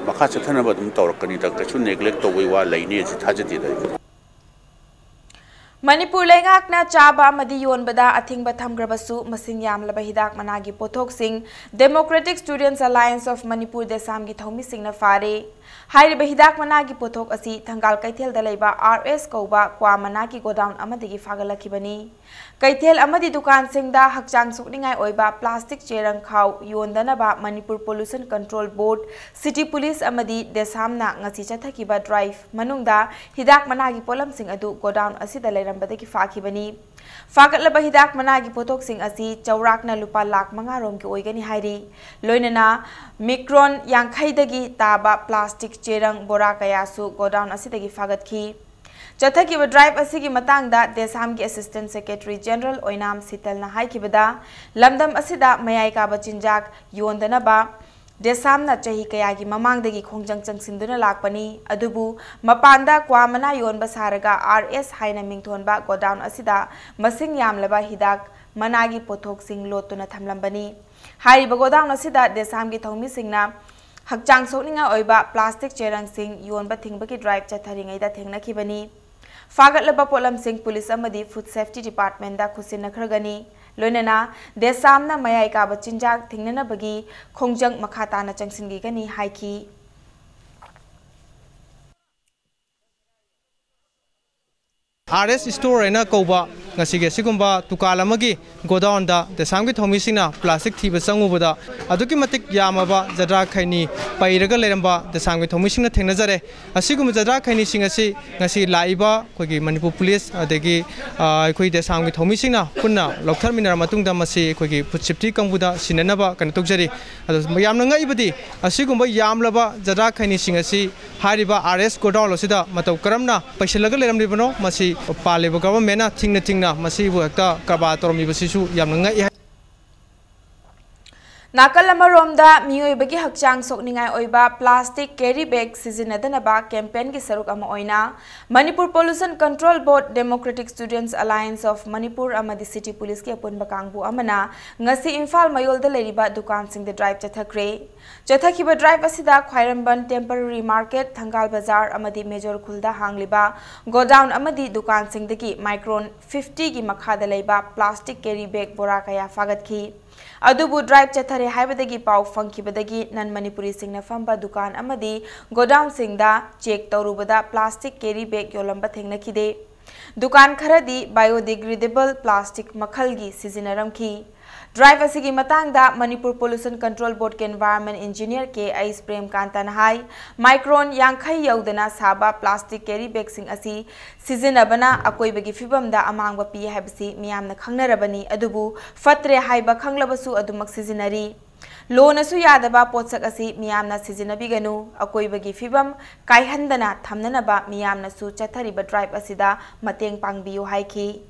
ꯃꯈꯥ ꯆꯠꯊꯅꯕ ꯑꯗꯨꯝ ꯇꯧꯔꯛꯀꯅꯤꯗ꯫ ꯀꯩꯁꯨ neglect ꯇꯧꯕꯩ ꯋꯥ ꯂꯩꯅꯤ ꯑꯁꯤ ꯊꯥꯖꯗꯦꯗ ꯑꯩ꯫ ꯃꯅꯤꯄꯨꯔ ꯂꯩꯉꯥꯛꯅ ꯆꯥꯕ ꯑꯃꯗꯤ ꯌꯣꯟꯕꯗ ꯑꯊꯤꯡꯕ ꯊꯝꯈ꯭ꯔꯕꯁꯨ, ꯃꯁꯤꯡ ꯌꯥꯝꯂꯕ ꯍꯤꯗꯥꯛ ꯃꯅꯥꯒꯤ ꯄꯣꯠꯊꯣꯛꯁꯤꯡ Democratic Students Alliance of Manipur, ꯗꯦꯁꯥꯝꯒꯤ ꯊꯧꯃꯤꯁꯤꯡꯅ ꯐꯥꯔꯦ꯫ ꯍꯥꯏꯔꯤꯕ ꯍꯤꯗꯥꯛ ꯃꯅꯥꯒꯤ ꯄꯣꯠꯊꯣꯛ ꯑꯁꯤ ꯊꯪꯒꯥꯜ ꯀꯩꯊꯦꯜꯗ ꯂꯩꯕ R S ꯀꯧꯕ ꯀ꯭ꯋꯥ ꯃꯅꯥꯒꯤ godown ꯑꯃꯗꯒꯤ ꯐꯥꯒꯠꯂꯛꯈꯤꯕꯅꯤ꯫ ꯀꯩꯊꯦꯜ ꯑꯃꯗꯤ ꯗꯨꯀꯥꯟꯁꯤꯡꯗ ꯍꯛꯆꯥꯡ ꯁꯣꯛꯅꯤꯡꯉꯥꯏ ꯑꯣꯏꯕ plastic ꯆꯦꯔꯪ ꯈꯥꯎ ꯌꯣꯟꯗꯅꯕ Manipur Pollution Control Board, City Police ꯑꯃꯗꯤ ꯗꯦꯁꯥꯝꯅ ꯉꯁꯤ ꯆꯠꯊꯈꯤꯕ drive ꯃꯅꯨꯡꯗ ꯍꯤꯗꯥꯛ ꯃꯅꯥꯒꯤ ꯄꯣꯠꯂꯝꯁꯤꯡ ꯑꯗꯨ godown ꯑꯁꯤꯗ ꯂꯩꯔꯝꯕꯗꯒꯤ ꯐꯥꯈꯤꯕꯅꯤ꯫ ꯐꯥꯒꯠꯂꯕ ꯍꯤꯗꯥꯛ ꯃꯅꯥꯒꯤ ꯄꯣꯠꯊꯣꯛꯁꯤꯡ ꯑꯁꯤ ꯆꯥꯎꯔꯥꯛꯅ ꯂꯨꯄꯥ ꯂꯥꯈ ꯃꯉꯥ ꯔꯣꯝꯒꯤ ꯑꯣꯏꯒꯅꯤ ꯍꯥꯏꯔꯤ꯫ ꯂꯣꯏꯅꯅ micron ꯌꯥꯡꯈꯩꯗꯒꯤ ꯇꯥꯕ plastic ꯆꯦꯔꯪ ꯕꯣꯔꯥ ꯀꯌꯥꯁꯨ godown ꯑꯁꯤꯗꯒꯤ ꯐꯥꯒꯠꯈꯤ꯫ ꯆꯠꯊꯈꯤꯕ ꯗ꯭ꯔꯥꯏꯚ ꯑꯁꯤꯒꯤ ꯃꯇꯥꯡꯗ ꯗꯦꯁꯥꯝꯒꯤ ꯑꯦꯁꯤꯁꯇꯦꯟ ꯁꯦꯀ꯭ꯔꯦꯇꯔꯤ ꯖꯦꯅꯔꯦꯜ ꯑꯣꯏꯅꯥꯝ ꯁꯤꯇꯜꯅ ꯍꯥꯏꯈꯤꯕꯗ, ꯂꯝꯗꯝ ꯑꯁꯤꯗ ꯃꯌꯥꯏ ꯀꯥꯕ ꯆꯤꯟꯖꯥꯛ ꯌꯣꯟꯗꯅꯕ ꯗꯦꯁꯥꯝꯅ ꯆꯍꯤ ꯀꯌꯥꯒꯤ ꯃꯃꯥꯡꯗꯒꯤ ꯈꯣꯡꯖꯪ ꯆꯪꯁꯤꯟꯗꯨꯅ ꯂꯥꯛꯄꯅꯤ꯫ ꯑꯗꯨꯕꯨ ꯃꯄꯥꯟꯗ ꯀ꯭ꯋꯥ ꯃꯅꯥ ꯌꯣꯟꯕ ꯁꯥꯔꯒ ꯑꯥꯔ ꯑꯦꯁ ꯍꯥꯏꯅ ꯃꯤꯡꯊꯣꯟꯕ ꯒꯣꯗꯥꯎꯟ ꯑꯁꯤꯗ ꯃꯁꯤꯡ ꯌꯥꯝꯂꯕ ꯍꯤꯗꯥꯛ ꯃꯅꯥꯒꯤ ꯄꯣꯠꯊꯣꯛꯁꯤꯡ ꯂꯣꯠꯇꯨꯅ ꯊꯝꯂꯝꯕꯅꯤ꯫ ꯍꯥꯏꯔꯤꯕ ꯒꯣꯗꯥꯎꯟ ꯑꯁꯤꯗ ꯗꯦꯁꯥꯝꯒꯤ ꯊꯧꯃꯤꯁꯤꯡꯅ ꯍꯛꯆꯥꯡ ꯁꯣꯛꯅꯤꯡꯉꯥꯏ ꯑꯣꯏꯕ ꯄ꯭ꯂꯥꯁꯇꯤꯛ ꯆꯦꯔꯪꯁꯤꯡ ꯌꯣꯟꯕ ꯊꯤꯡꯕꯒꯤ ꯗ꯭ꯔꯥꯏꯚ ꯆꯠꯊꯔꯤꯉꯩꯗ ꯊꯦꯡꯅꯈꯤꯕꯅꯤ꯫ ꯐꯥꯒꯠꯂꯕ ꯄꯣꯠꯂꯝꯁꯤꯡ ꯄꯨꯂꯤꯁ ꯑꯃꯗꯤ ꯐꯨꯗ ꯁꯦꯐꯇꯤ ꯗꯤꯄꯥꯔꯠꯃꯦꯟꯗ ꯈꯨꯠꯁꯤꯟꯅꯈ꯭ꯔꯒꯅꯤ꯫ ꯂꯣꯏꯅꯅ ꯗꯦꯁꯥꯝꯅ ꯃꯌꯥꯏ ꯀꯥꯕ ꯆꯤꯟꯖꯥꯛ ꯊꯤꯡꯅꯅꯕꯒꯤ ꯈꯣꯡꯖꯪ ꯃꯈꯥ ꯇꯥꯅ ꯆꯪꯁꯤꯟꯈꯤꯒꯅꯤ ꯍꯥꯏꯈꯤ꯫ ꯑꯥꯔ ꯑꯦꯁ ꯁ꯭ꯇꯣꯔ ꯍꯥꯏꯅ ꯀꯧꯕ ꯉꯁꯤꯒꯤ ꯑꯁꯤꯒꯨꯝꯕ ꯗꯨꯀꯥꯟ ꯑꯃꯒꯤ ꯒꯣꯗꯥꯎꯟꯗ ꯗꯦꯁꯥꯝꯒꯤ ꯊꯧꯃꯤꯁꯤꯡꯅ ꯄ꯭ꯂꯥꯁꯇꯤꯛ ꯊꯤꯕ ꯆꯪꯉꯨꯕꯗ ꯑꯗꯨꯛꯀꯤ ꯃꯇꯤꯛ ꯌꯥꯝꯃꯕ ꯖꯗ꯭ꯔꯥ ꯈꯩꯅꯤ ꯄꯩꯔꯒ ꯂꯩꯔꯝꯕ ꯗꯦꯁꯥꯝꯒꯤ ꯊꯧꯃꯤꯁꯤꯡꯅ ꯊꯦꯡꯅꯖꯔꯦ꯫ ꯑꯁꯤꯒꯨꯝꯕ ꯖꯗ꯭ꯔꯥ ꯈꯩꯅꯤꯁꯤꯡ ꯑꯁꯤ ꯉꯁꯤ ꯂꯥꯛꯏꯕ ꯑꯩꯈꯣꯏꯒꯤ ꯃꯅꯤꯄꯨꯔ ꯄꯨꯂꯤꯁ ꯑꯗꯒꯤ ꯑꯩꯈꯣꯏ ꯗꯦꯁꯥꯝꯒꯤ ꯊꯧꯃꯤꯁꯤꯡꯅ ꯄꯨꯟꯅ ꯂꯧꯊꯔꯃꯤꯟꯅꯔ ꯃꯇꯨꯡꯗ ꯃꯁꯤ ꯑꯩꯈꯣꯏꯒꯤ ꯐꯨꯗ ꯁꯦꯐꯇꯤ ꯀꯥꯡꯕꯨꯗ ꯁꯤꯟꯅꯅꯕ ꯀꯩꯅꯣ ꯇꯧꯖꯔꯤ꯫ ꯑꯗꯣ ꯌꯥꯝꯅ ꯉꯛꯏꯕꯗꯤ ꯑꯁꯤꯒꯨꯝꯕ ꯌꯥꯝꯂꯕ ꯖꯗ꯭ꯔꯥ ꯈꯩꯅꯤꯁꯤꯡ ꯑꯁꯤ ꯍꯥꯏꯔꯤꯕ ꯑꯥꯔ ꯑꯦꯁ ꯒꯣꯗꯥꯎꯟ ꯑꯁꯤꯗ ꯃꯇꯧ ꯀꯔꯝꯅ ꯄꯩꯁꯤꯜꯂꯒ ꯂꯩꯔꯝꯂꯤꯕꯅꯣ? ꯃꯁꯤ ꯄꯥꯜꯂꯤꯕ ꯒꯚꯔꯟꯃꯦꯟꯅ ꯊꯤꯡꯅ ꯊꯤꯡꯅ ꯃꯁꯤꯕꯨ ꯍꯦꯛꯇ ꯀꯔꯕꯥꯔ ꯇꯧꯔꯝꯃꯤꯕꯁꯤꯁꯨ ꯌꯥꯝꯅ ꯉꯛꯏ ꯍꯥꯏ꯫ ꯅꯥꯀꯜ ꯑꯃꯔꯣꯝꯗ, ꯃꯤꯑꯣꯏꯕꯒꯤ ꯍꯛꯆꯥꯡ ꯁꯣꯛꯅꯤꯡꯉꯥꯏ ꯑꯣꯏꯕ ꯄ꯭ꯂꯥꯁꯇꯤꯛ ꯀꯦꯔꯤ ꯕꯦꯒ ꯁꯤꯖꯤꯟꯅꯗꯅꯕ ꯀꯦꯝꯄꯦꯟꯒꯤ ꯁꯔꯨꯛ ꯑꯃ ꯑꯣꯏꯅ Manipur pollution control board, democratic students alliance of Manipur ꯑꯃꯗꯤ ꯁꯤꯇꯤ ꯄꯨꯂꯤꯁꯀꯤ ꯑꯄꯨꯟꯕ ꯀꯥꯡꯕꯨ ꯑꯃꯅ ꯉꯁꯤ ꯏꯝꯐꯥꯜ ꯃꯌꯣꯜꯗ ꯂꯩꯔꯤꯕ ꯗꯨꯀꯥꯟꯁꯤꯡꯗ ꯗ꯭ꯔꯥꯏꯚ ꯆꯠꯊꯈ꯭ꯔꯦ꯫ ꯆꯠꯊꯈꯤꯕ ꯗ꯭ꯔꯥꯏꯚ ꯑꯁꯤꯗ ꯈ꯭ꯋꯥꯏꯔꯝꯕꯟ ꯇꯦꯝꯄꯔꯔꯤ ꯃꯥꯔꯀꯦꯠ, ꯊꯪꯒꯥꯜ ꯕꯖꯥꯔ ꯑꯃꯗꯤ ꯃꯦꯖꯣꯔ ꯈꯨꯜꯗ ꯍꯥꯡꯂꯤꯕ ꯒꯣꯗꯥꯎꯟ ꯑꯃꯗꯤ ꯗꯨꯀꯥꯟꯁꯤꯡꯗꯒꯤ ꯃꯥꯏꯀ꯭ꯔꯣꯟ ꯐꯤꯐꯇꯤꯒꯤ ꯃꯈꯥꯗ ꯂꯩꯕ ꯄ꯭ꯂꯥꯁꯇꯤꯛ ꯀꯦꯔꯤ ꯕꯦꯒ ꯕꯣꯔꯥ ꯀꯌꯥ ꯐꯥꯒꯠꯈꯤ꯫ ꯑꯗꯨꯕꯨ ꯗ꯭ꯔꯥꯏꯚ ꯆꯠꯊꯔꯦ ꯍꯥꯏꯕꯗꯒꯤ ꯄꯥꯎ ꯐꯪꯈꯤꯕꯗꯒꯤ ꯅꯟ ꯃꯅꯤꯄꯨꯔꯤꯁꯤꯡꯅ ꯐꯝꯕ ꯗꯨꯀꯥꯟ ꯑꯃꯗꯤ ꯒꯣꯗꯥꯎꯟꯁꯤꯡꯗ ꯆꯦꯛ ꯇꯧꯔꯨꯕꯗ ꯄ꯭ꯂꯥꯁꯇꯤꯛ ꯀꯦꯔꯤ ꯕꯦꯒ ꯌꯣꯜꯂꯝꯕ ꯊꯦꯡꯅꯈꯤꯗꯦ꯫ ꯗꯨꯀꯥꯟ ꯈꯔꯗꯤ ꯕꯥꯏꯑꯣꯗꯤꯒ꯭ꯔꯦꯗꯦꯕꯜ ꯄ꯭ꯂꯥꯁꯇꯤꯛ ꯃꯈꯜꯒꯤ ꯁꯤꯖꯤꯟꯅꯔꯝꯈꯤ꯫ ꯗ꯭ꯔꯥꯏꯚ ꯑꯁꯤꯒꯤ ꯃꯇꯥꯡꯗ ꯃꯅꯤꯄꯨꯔ ꯄꯣꯂꯨꯁꯟ ꯀꯟꯇ꯭ꯔꯣꯜ ꯕꯣꯔꯗꯀꯤ ꯏꯟꯚꯥꯏꯔꯟꯃꯦꯟ ꯏꯟꯖꯤꯅꯤꯌꯔ ꯀꯦ ꯑꯩꯆ ꯄ꯭ꯔꯦꯝꯀꯥꯟꯇꯅ ꯍꯥꯏ, ꯃꯥꯏꯀ꯭ꯔꯣꯟ ꯌꯥꯡꯈꯩ ꯌꯧꯗꯅ ꯁꯥꯕ ꯄ꯭ꯂꯥꯁꯇꯤꯛ ꯀꯦꯔꯤ ꯕꯦꯒꯁꯤꯡ ꯑꯁꯤ ꯁꯤꯖꯤꯟꯅꯕꯅ ꯑꯀꯣꯏꯕꯒꯤ ꯐꯤꯕꯝꯗ ꯑꯃꯥꯡꯕ ꯄꯤ ꯍꯥꯏꯕꯁꯤ ꯃꯤꯌꯥꯝꯅ ꯈꯪꯅꯔꯕꯅꯤ꯫ ꯑꯗꯨꯕꯨ ꯐꯠꯇ꯭ꯔꯦ ꯍꯥꯏꯕ ꯈꯪꯂꯕꯁꯨ ꯑꯗꯨꯃꯛ ꯁꯤꯖꯤꯟꯅꯔꯤ꯫ ꯂꯣꯅꯁꯨ ꯌꯥꯗꯕ ꯄꯣꯠꯁꯛ ꯑꯁꯤ ꯃꯤꯌꯥꯝꯅ ꯁꯤꯖꯤꯟꯅꯕꯤꯒꯅꯨ, ꯑꯀꯣꯏꯕꯒꯤ ꯐꯤꯕꯝ ꯀꯥꯏꯍꯟꯗꯅ ꯊꯝꯅꯅꯕ ꯃꯤꯌꯥꯝꯅꯁꯨ ꯆꯠꯊꯔꯤꯕ ꯗ꯭ꯔꯥꯏꯚ ꯑꯁꯤꯗ ꯃꯇꯦꯡ ꯄꯥꯡꯕꯤꯌꯨ ꯍꯥꯏꯈꯤ꯫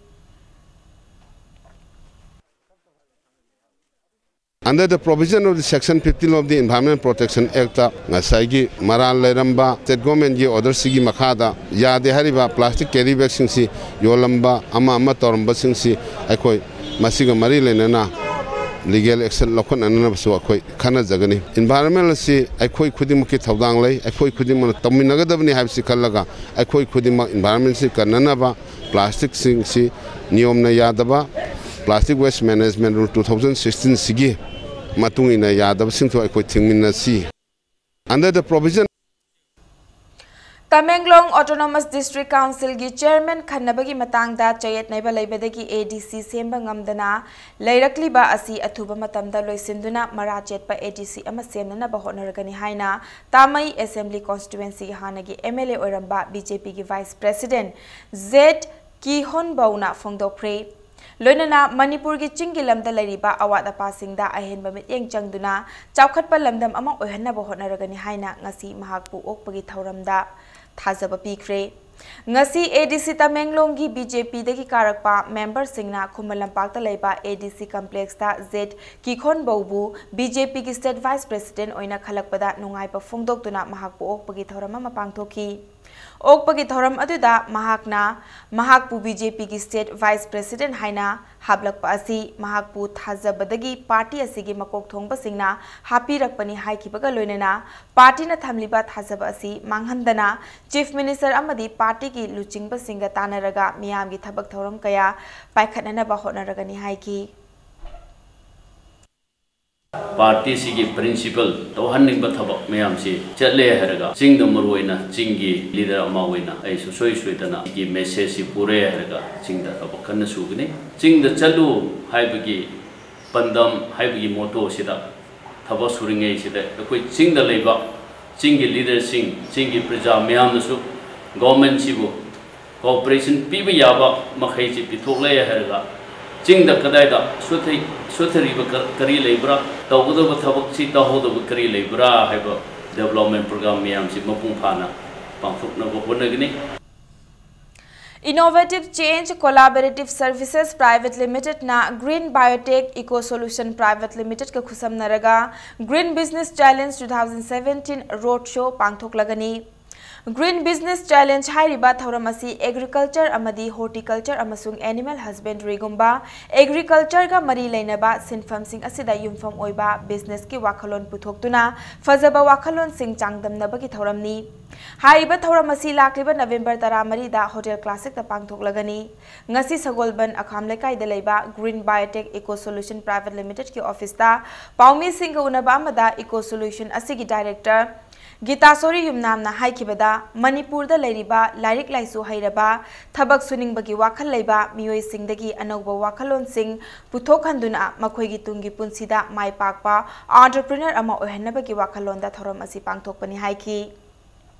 Under the provision of the Section fifteen of the Environment Protection Act, ꯉꯁꯥꯏꯒꯤ ꯃꯔꯥꯜ ꯂꯩꯔꯝꯕ state government ꯀꯤ order ꯁꯤꯒꯤ ꯃꯈꯥꯗ ꯌꯥꯗꯦ ꯍꯥꯏꯔꯤꯕ plastic carry bag ꯁꯤꯡꯁꯤ ꯌꯣꯜꯂꯝꯕ ꯑꯃ ꯑꯃ ꯇꯧꯔꯝꯕꯁꯤꯡꯁꯤ ꯑꯩꯈꯣꯏ ꯃꯁꯤꯒ ꯃꯔꯤ ꯂꯩꯅꯅ legal action ꯂꯧꯈꯠꯅꯅꯕꯁꯨ ꯑꯩꯈꯣꯏ ꯈꯟꯅꯖꯒꯅꯤ꯫ Environment ꯑꯁꯤ ꯑꯩꯈꯣꯏ ꯈꯨꯗꯤꯡꯃꯛꯀꯤ ꯊꯧꯗꯥꯡ ꯂꯩ, ꯑꯩꯈꯣꯏ ꯈꯨꯗꯤꯡꯃꯛꯅ ꯇꯧꯃꯤꯟꯅꯒꯗꯕꯅꯤ ꯍꯥꯏꯕꯁꯤ ꯈꯜꯂꯒ ꯑꯩꯈꯣꯏ ꯈꯨꯗꯤꯡꯃꯛ environment ꯁꯤ ꯀꯟꯅꯅꯕ plastic ꯁꯤꯡꯁꯤ ꯅꯤꯌꯣꯝꯅ ꯌꯥꯗꯕ, Plastic Waste Management Rule two thousand sixteen ꯁꯤꯒꯤ ꯃꯇꯨꯡ ꯏꯟꯅ ꯌꯥꯗꯕꯁꯤꯡꯁꯨ ꯑꯩꯈꯣꯏ ꯊꯤꯡꯃꯤꯟꯅꯁꯤ꯫ Under the provision Tamenglong Autonomous District Council ꯒꯤ chairman ꯈꯟꯅꯕꯒꯤ ꯃꯇꯥꯡꯗ ꯆꯌꯦꯠꯅꯕ ꯂꯩꯕꯗꯒꯤ A D C ꯁꯦꯝꯕ ꯉꯝꯗꯅ ꯂꯩꯔꯛꯂꯤꯕ ꯑꯁꯤ ꯑꯊꯨꯕ ꯃꯇꯝꯗ ꯂꯣꯏꯁꯤꯟꯗꯨꯅ ꯃꯔꯥ ꯆꯦꯠꯄ A D C ꯑꯃ ꯁꯦꯝꯅꯅꯕ ꯍꯣꯠꯅꯔꯒꯅꯤ ꯍꯥꯏꯅ ꯇꯥꯃꯩ Assembly Constituency ꯒꯤ ꯍꯥꯟꯅꯒꯤ M L A ꯑꯣꯏꯔꯝꯕ B J P ꯒꯤ Vice President Z ꯀꯤꯍꯣꯟꯕꯧꯅ ꯐꯣꯡꯗꯣꯛꯈ꯭ꯔꯦ꯫ ꯂꯣꯏꯅꯅ ꯃꯅꯤꯄꯨꯔꯒꯤ ꯆꯤꯡꯒꯤ ꯂꯝꯗ ꯂꯩꯔꯤꯕ ꯑꯋꯥꯠ ꯑꯄꯥꯁꯤꯡꯗ ꯑꯍꯦꯟꯕ ꯃꯤꯠꯌꯦꯡ ꯆꯪꯗꯨꯅ ꯆꯥꯎꯈꯠꯄ ꯂꯝꯗꯝ ꯑꯃ ꯑꯣꯏꯍꯟꯅꯕ ꯍꯣꯠꯅꯔꯒꯅꯤ ꯍꯥꯏꯅ ꯉꯁꯤ ꯃꯍꯥꯛꯄꯨ ꯑꯣꯛꯄꯒꯤ ꯊꯧꯔꯝꯗ ꯊꯥꯖꯕ ꯄꯤꯈ꯭ꯔꯦ꯫ ꯉꯁꯤ A D C ꯇꯃꯦꯡꯂꯣꯡꯒꯤ B J P ꯗꯒꯤ ꯀꯥꯔꯛꯄ member ꯁꯤꯡꯅ ꯈꯨꯃꯟ ꯂꯝꯄꯥꯛꯇ ꯂꯩꯕ A D C complex ꯇ Z ꯀꯤꯈꯣꯟꯕꯧꯕꯨ B J P ꯒꯤ state vice president ꯑꯣꯏꯅ ꯈꯜꯂꯛꯄꯗ ꯅꯨꯡꯉꯥꯏꯕ ꯐꯣꯡꯗꯣꯛꯇꯨꯅ ꯃꯍꯥꯛꯄꯨ ꯑꯣꯛꯄꯒꯤ ꯊꯧꯔꯝ ꯑꯃ ꯄꯥꯡꯊꯣꯛꯈꯤ꯫ ꯑꯣꯛꯄꯒꯤ ꯊꯧꯔꯝ ꯑꯗꯨꯗ ꯃꯍꯥꯛꯅ ꯃꯍꯥꯛꯄꯨ B J P ꯒꯤ state vice president ꯍꯥꯏꯅ ꯍꯥꯞꯂꯛꯄ ꯑꯁꯤ ꯃꯍꯥꯛꯄꯨ ꯊꯥꯖꯕꯗꯒꯤ party ꯑꯁꯤꯒꯤ ꯃꯀꯣꯛ ꯊꯣꯡꯕꯁꯤꯡꯅ ꯍꯥꯞꯄꯤꯔꯛꯄꯅꯤ ꯍꯥꯏꯈꯤꯕꯒ ꯂꯣꯏꯅꯅ party ꯅ ꯊꯝꯂꯤꯕ ꯊꯥꯖꯕ ꯑꯁꯤ ꯃꯥꯡꯍꯟꯗꯅ Chief Minister ꯑꯃꯗꯤ party ꯒꯤ ꯂꯨꯆꯤꯡꯕꯁꯤꯡꯒ ꯇꯥꯟꯅꯔꯒ ꯃꯤꯌꯥꯝꯒꯤ ꯊꯕꯛ ꯊꯧꯔꯝ ꯀꯌꯥ ꯄꯥꯏꯈꯠꯅꯅꯕ ꯍꯣꯠꯅꯔꯒꯅꯤ ꯍꯥꯏꯈꯤ꯫ Party ꯁꯤꯒꯤ principle ꯇꯧꯍꯟꯅꯤꯡꯕ ꯊꯕꯛ ꯃꯌꯥꯝꯁꯤ ꯆꯠꯂꯦ ꯍꯥꯏꯔꯒ ꯆꯤꯡꯗ ꯃꯔꯨꯑꯣꯏꯅ ꯆꯤꯡꯒꯤ leader ꯑꯃ ꯑꯣꯏꯅ ꯑꯩ ꯁꯨꯡꯁꯣꯏ ꯁꯣꯏꯗꯅ ꯁꯤꯒꯤ message ꯁꯤ ꯄꯨꯔꯦ ꯍꯥꯏꯔꯒ ꯆꯤꯡꯗ ꯊꯕꯛ ꯀꯟꯅ ꯁꯨꯒꯅꯤ꯫ ꯆꯤꯡꯗ ꯆꯠꯂꯨ ꯍꯥꯏꯕꯒꯤ ꯄꯥꯟꯗꯝ ꯍꯥꯏꯕꯒꯤ motto ꯁꯤꯗ ꯊꯕꯛ ꯁꯨꯔꯤꯉꯩꯁꯤꯗ ꯑꯩꯈꯣꯏ ꯆꯤꯡꯗ ꯂꯩꯕ ꯆꯤꯡꯒꯤ leader ꯁꯤꯡ, ꯆꯤꯡꯒꯤ ꯄ꯭ꯔꯖꯥ ꯃꯌꯥꯝꯅꯁꯨ government ꯁꯤꯕꯨ cooperation ꯄꯤꯕ ꯌꯥꯕ ꯃꯈꯩꯁꯤ ꯄꯤꯊꯣꯛꯂꯦ ꯍꯥꯏꯔꯒ ꯆꯤꯡꯗ ꯀꯗꯥꯏꯗ ꯁꯣꯊꯩ ꯁꯣꯊꯔꯤꯕ ꯀ- ꯀꯔꯤ ꯂꯩꯕ꯭ꯔꯥ, ꯇꯧꯒꯗꯕ ꯊꯕꯛꯁꯤ ꯇꯧꯍꯧꯗꯕ ꯀꯔꯤ ꯂꯩꯕ꯭ꯔꯥ ꯍꯥꯏꯕ development program ꯃꯌꯥꯝꯁꯤ ꯃꯄꯨꯡ ꯐꯥꯅ ꯄꯥꯡꯊꯣꯛꯅꯕ ꯍꯣꯠꯅꯒꯅꯤ꯫ Innovative Change Collaborative Services Private Limited ꯅ Green Biotech Eco Solution Private Limited ꯀ ꯈꯨꯠꯁꯝꯅꯔꯒ Green Business Challenge two thousand seventeen road show ꯄꯥꯡꯊꯣꯛꯂꯒꯅꯤ꯫ Green Business Challenge ꯍꯥꯏꯔꯤꯕ ꯊꯧꯔꯝ ꯑꯁꯤ agriculture ꯑꯃꯗꯤ horticulture ꯑꯃꯁꯨꯡ animal husbandry ꯒꯨꯝꯕ agriculture ꯒ ꯃꯔꯤ ꯂꯩꯅꯕ ꯁꯤꯟꯐꯝꯁꯤꯡ ꯑꯁꯤꯗ ꯌꯨꯝꯐꯝ ꯑꯣꯏꯕ business ꯀꯤ ꯋꯥꯈꯜꯂꯣꯟ ꯄꯨꯊꯣꯛꯇꯨꯅ ꯐꯖꯕ ꯋꯥꯈꯜꯂꯣꯟꯁꯤꯡ ꯆꯥꯡꯗꯝꯅꯕꯒꯤ ꯊꯧꯔꯝꯅꯤ꯫ ꯍꯥꯏꯔꯤꯕ ꯊꯧꯔꯝ ꯑꯁꯤ ꯂꯥꯛꯂꯤꯕ November ꯇꯔꯥꯃꯔꯤꯗ Hotel Classic ꯇ ꯄꯥꯡꯊꯣꯛꯂꯒꯅꯤ꯫ ꯉꯁꯤ ꯁꯒꯣꯜꯕꯟ ꯑꯈꯥꯝ ꯂꯩꯀꯥꯏꯗ ꯂꯩꯕ Green Biotech Eco Solution Private Limited ꯀꯤ office ꯇ ꯄꯥꯎꯃꯤꯁꯤꯡꯒ ꯎꯅꯕ ꯑꯃꯗ Eco Solution ꯑꯁꯤꯒꯤ director ꯒꯤꯇꯥꯁꯣꯔꯤ ꯌꯨꯝꯅꯥꯝꯅ ꯍꯥꯏꯈꯤꯕꯗ, ꯃꯅꯤꯄꯨꯔꯗ ꯂꯩꯔꯤꯕ ꯂꯥꯏꯔꯤꯛ ꯂꯥꯏꯁꯨ ꯍꯩꯔꯕ, ꯊꯕꯛ ꯁꯨꯅꯤꯡꯕꯒꯤ ꯋꯥꯈꯜ ꯂꯩꯕ ꯃꯤꯑꯣꯏꯁꯤꯡꯗꯒꯤ ꯑꯅꯧꯕ ꯋꯥꯈꯜꯂꯣꯟꯁꯤꯡ ꯄꯨꯊꯣꯛꯍꯟꯗꯨꯅ ꯃꯈꯣꯏꯒꯤ ꯇꯨꯡꯒꯤ ꯄꯨꯟꯁꯤꯗ ꯃꯥꯏ ꯄꯥꯛꯄ entrepreneur ꯑꯃ ꯑꯣꯏꯍꯟꯅꯕꯒꯤ ꯋꯥꯈꯜꯂꯣꯟꯗ ꯊꯧꯔꯝ ꯑꯁꯤ ꯄꯥꯡꯊꯣꯛꯄꯅꯤ ꯍꯥꯏꯈꯤ꯫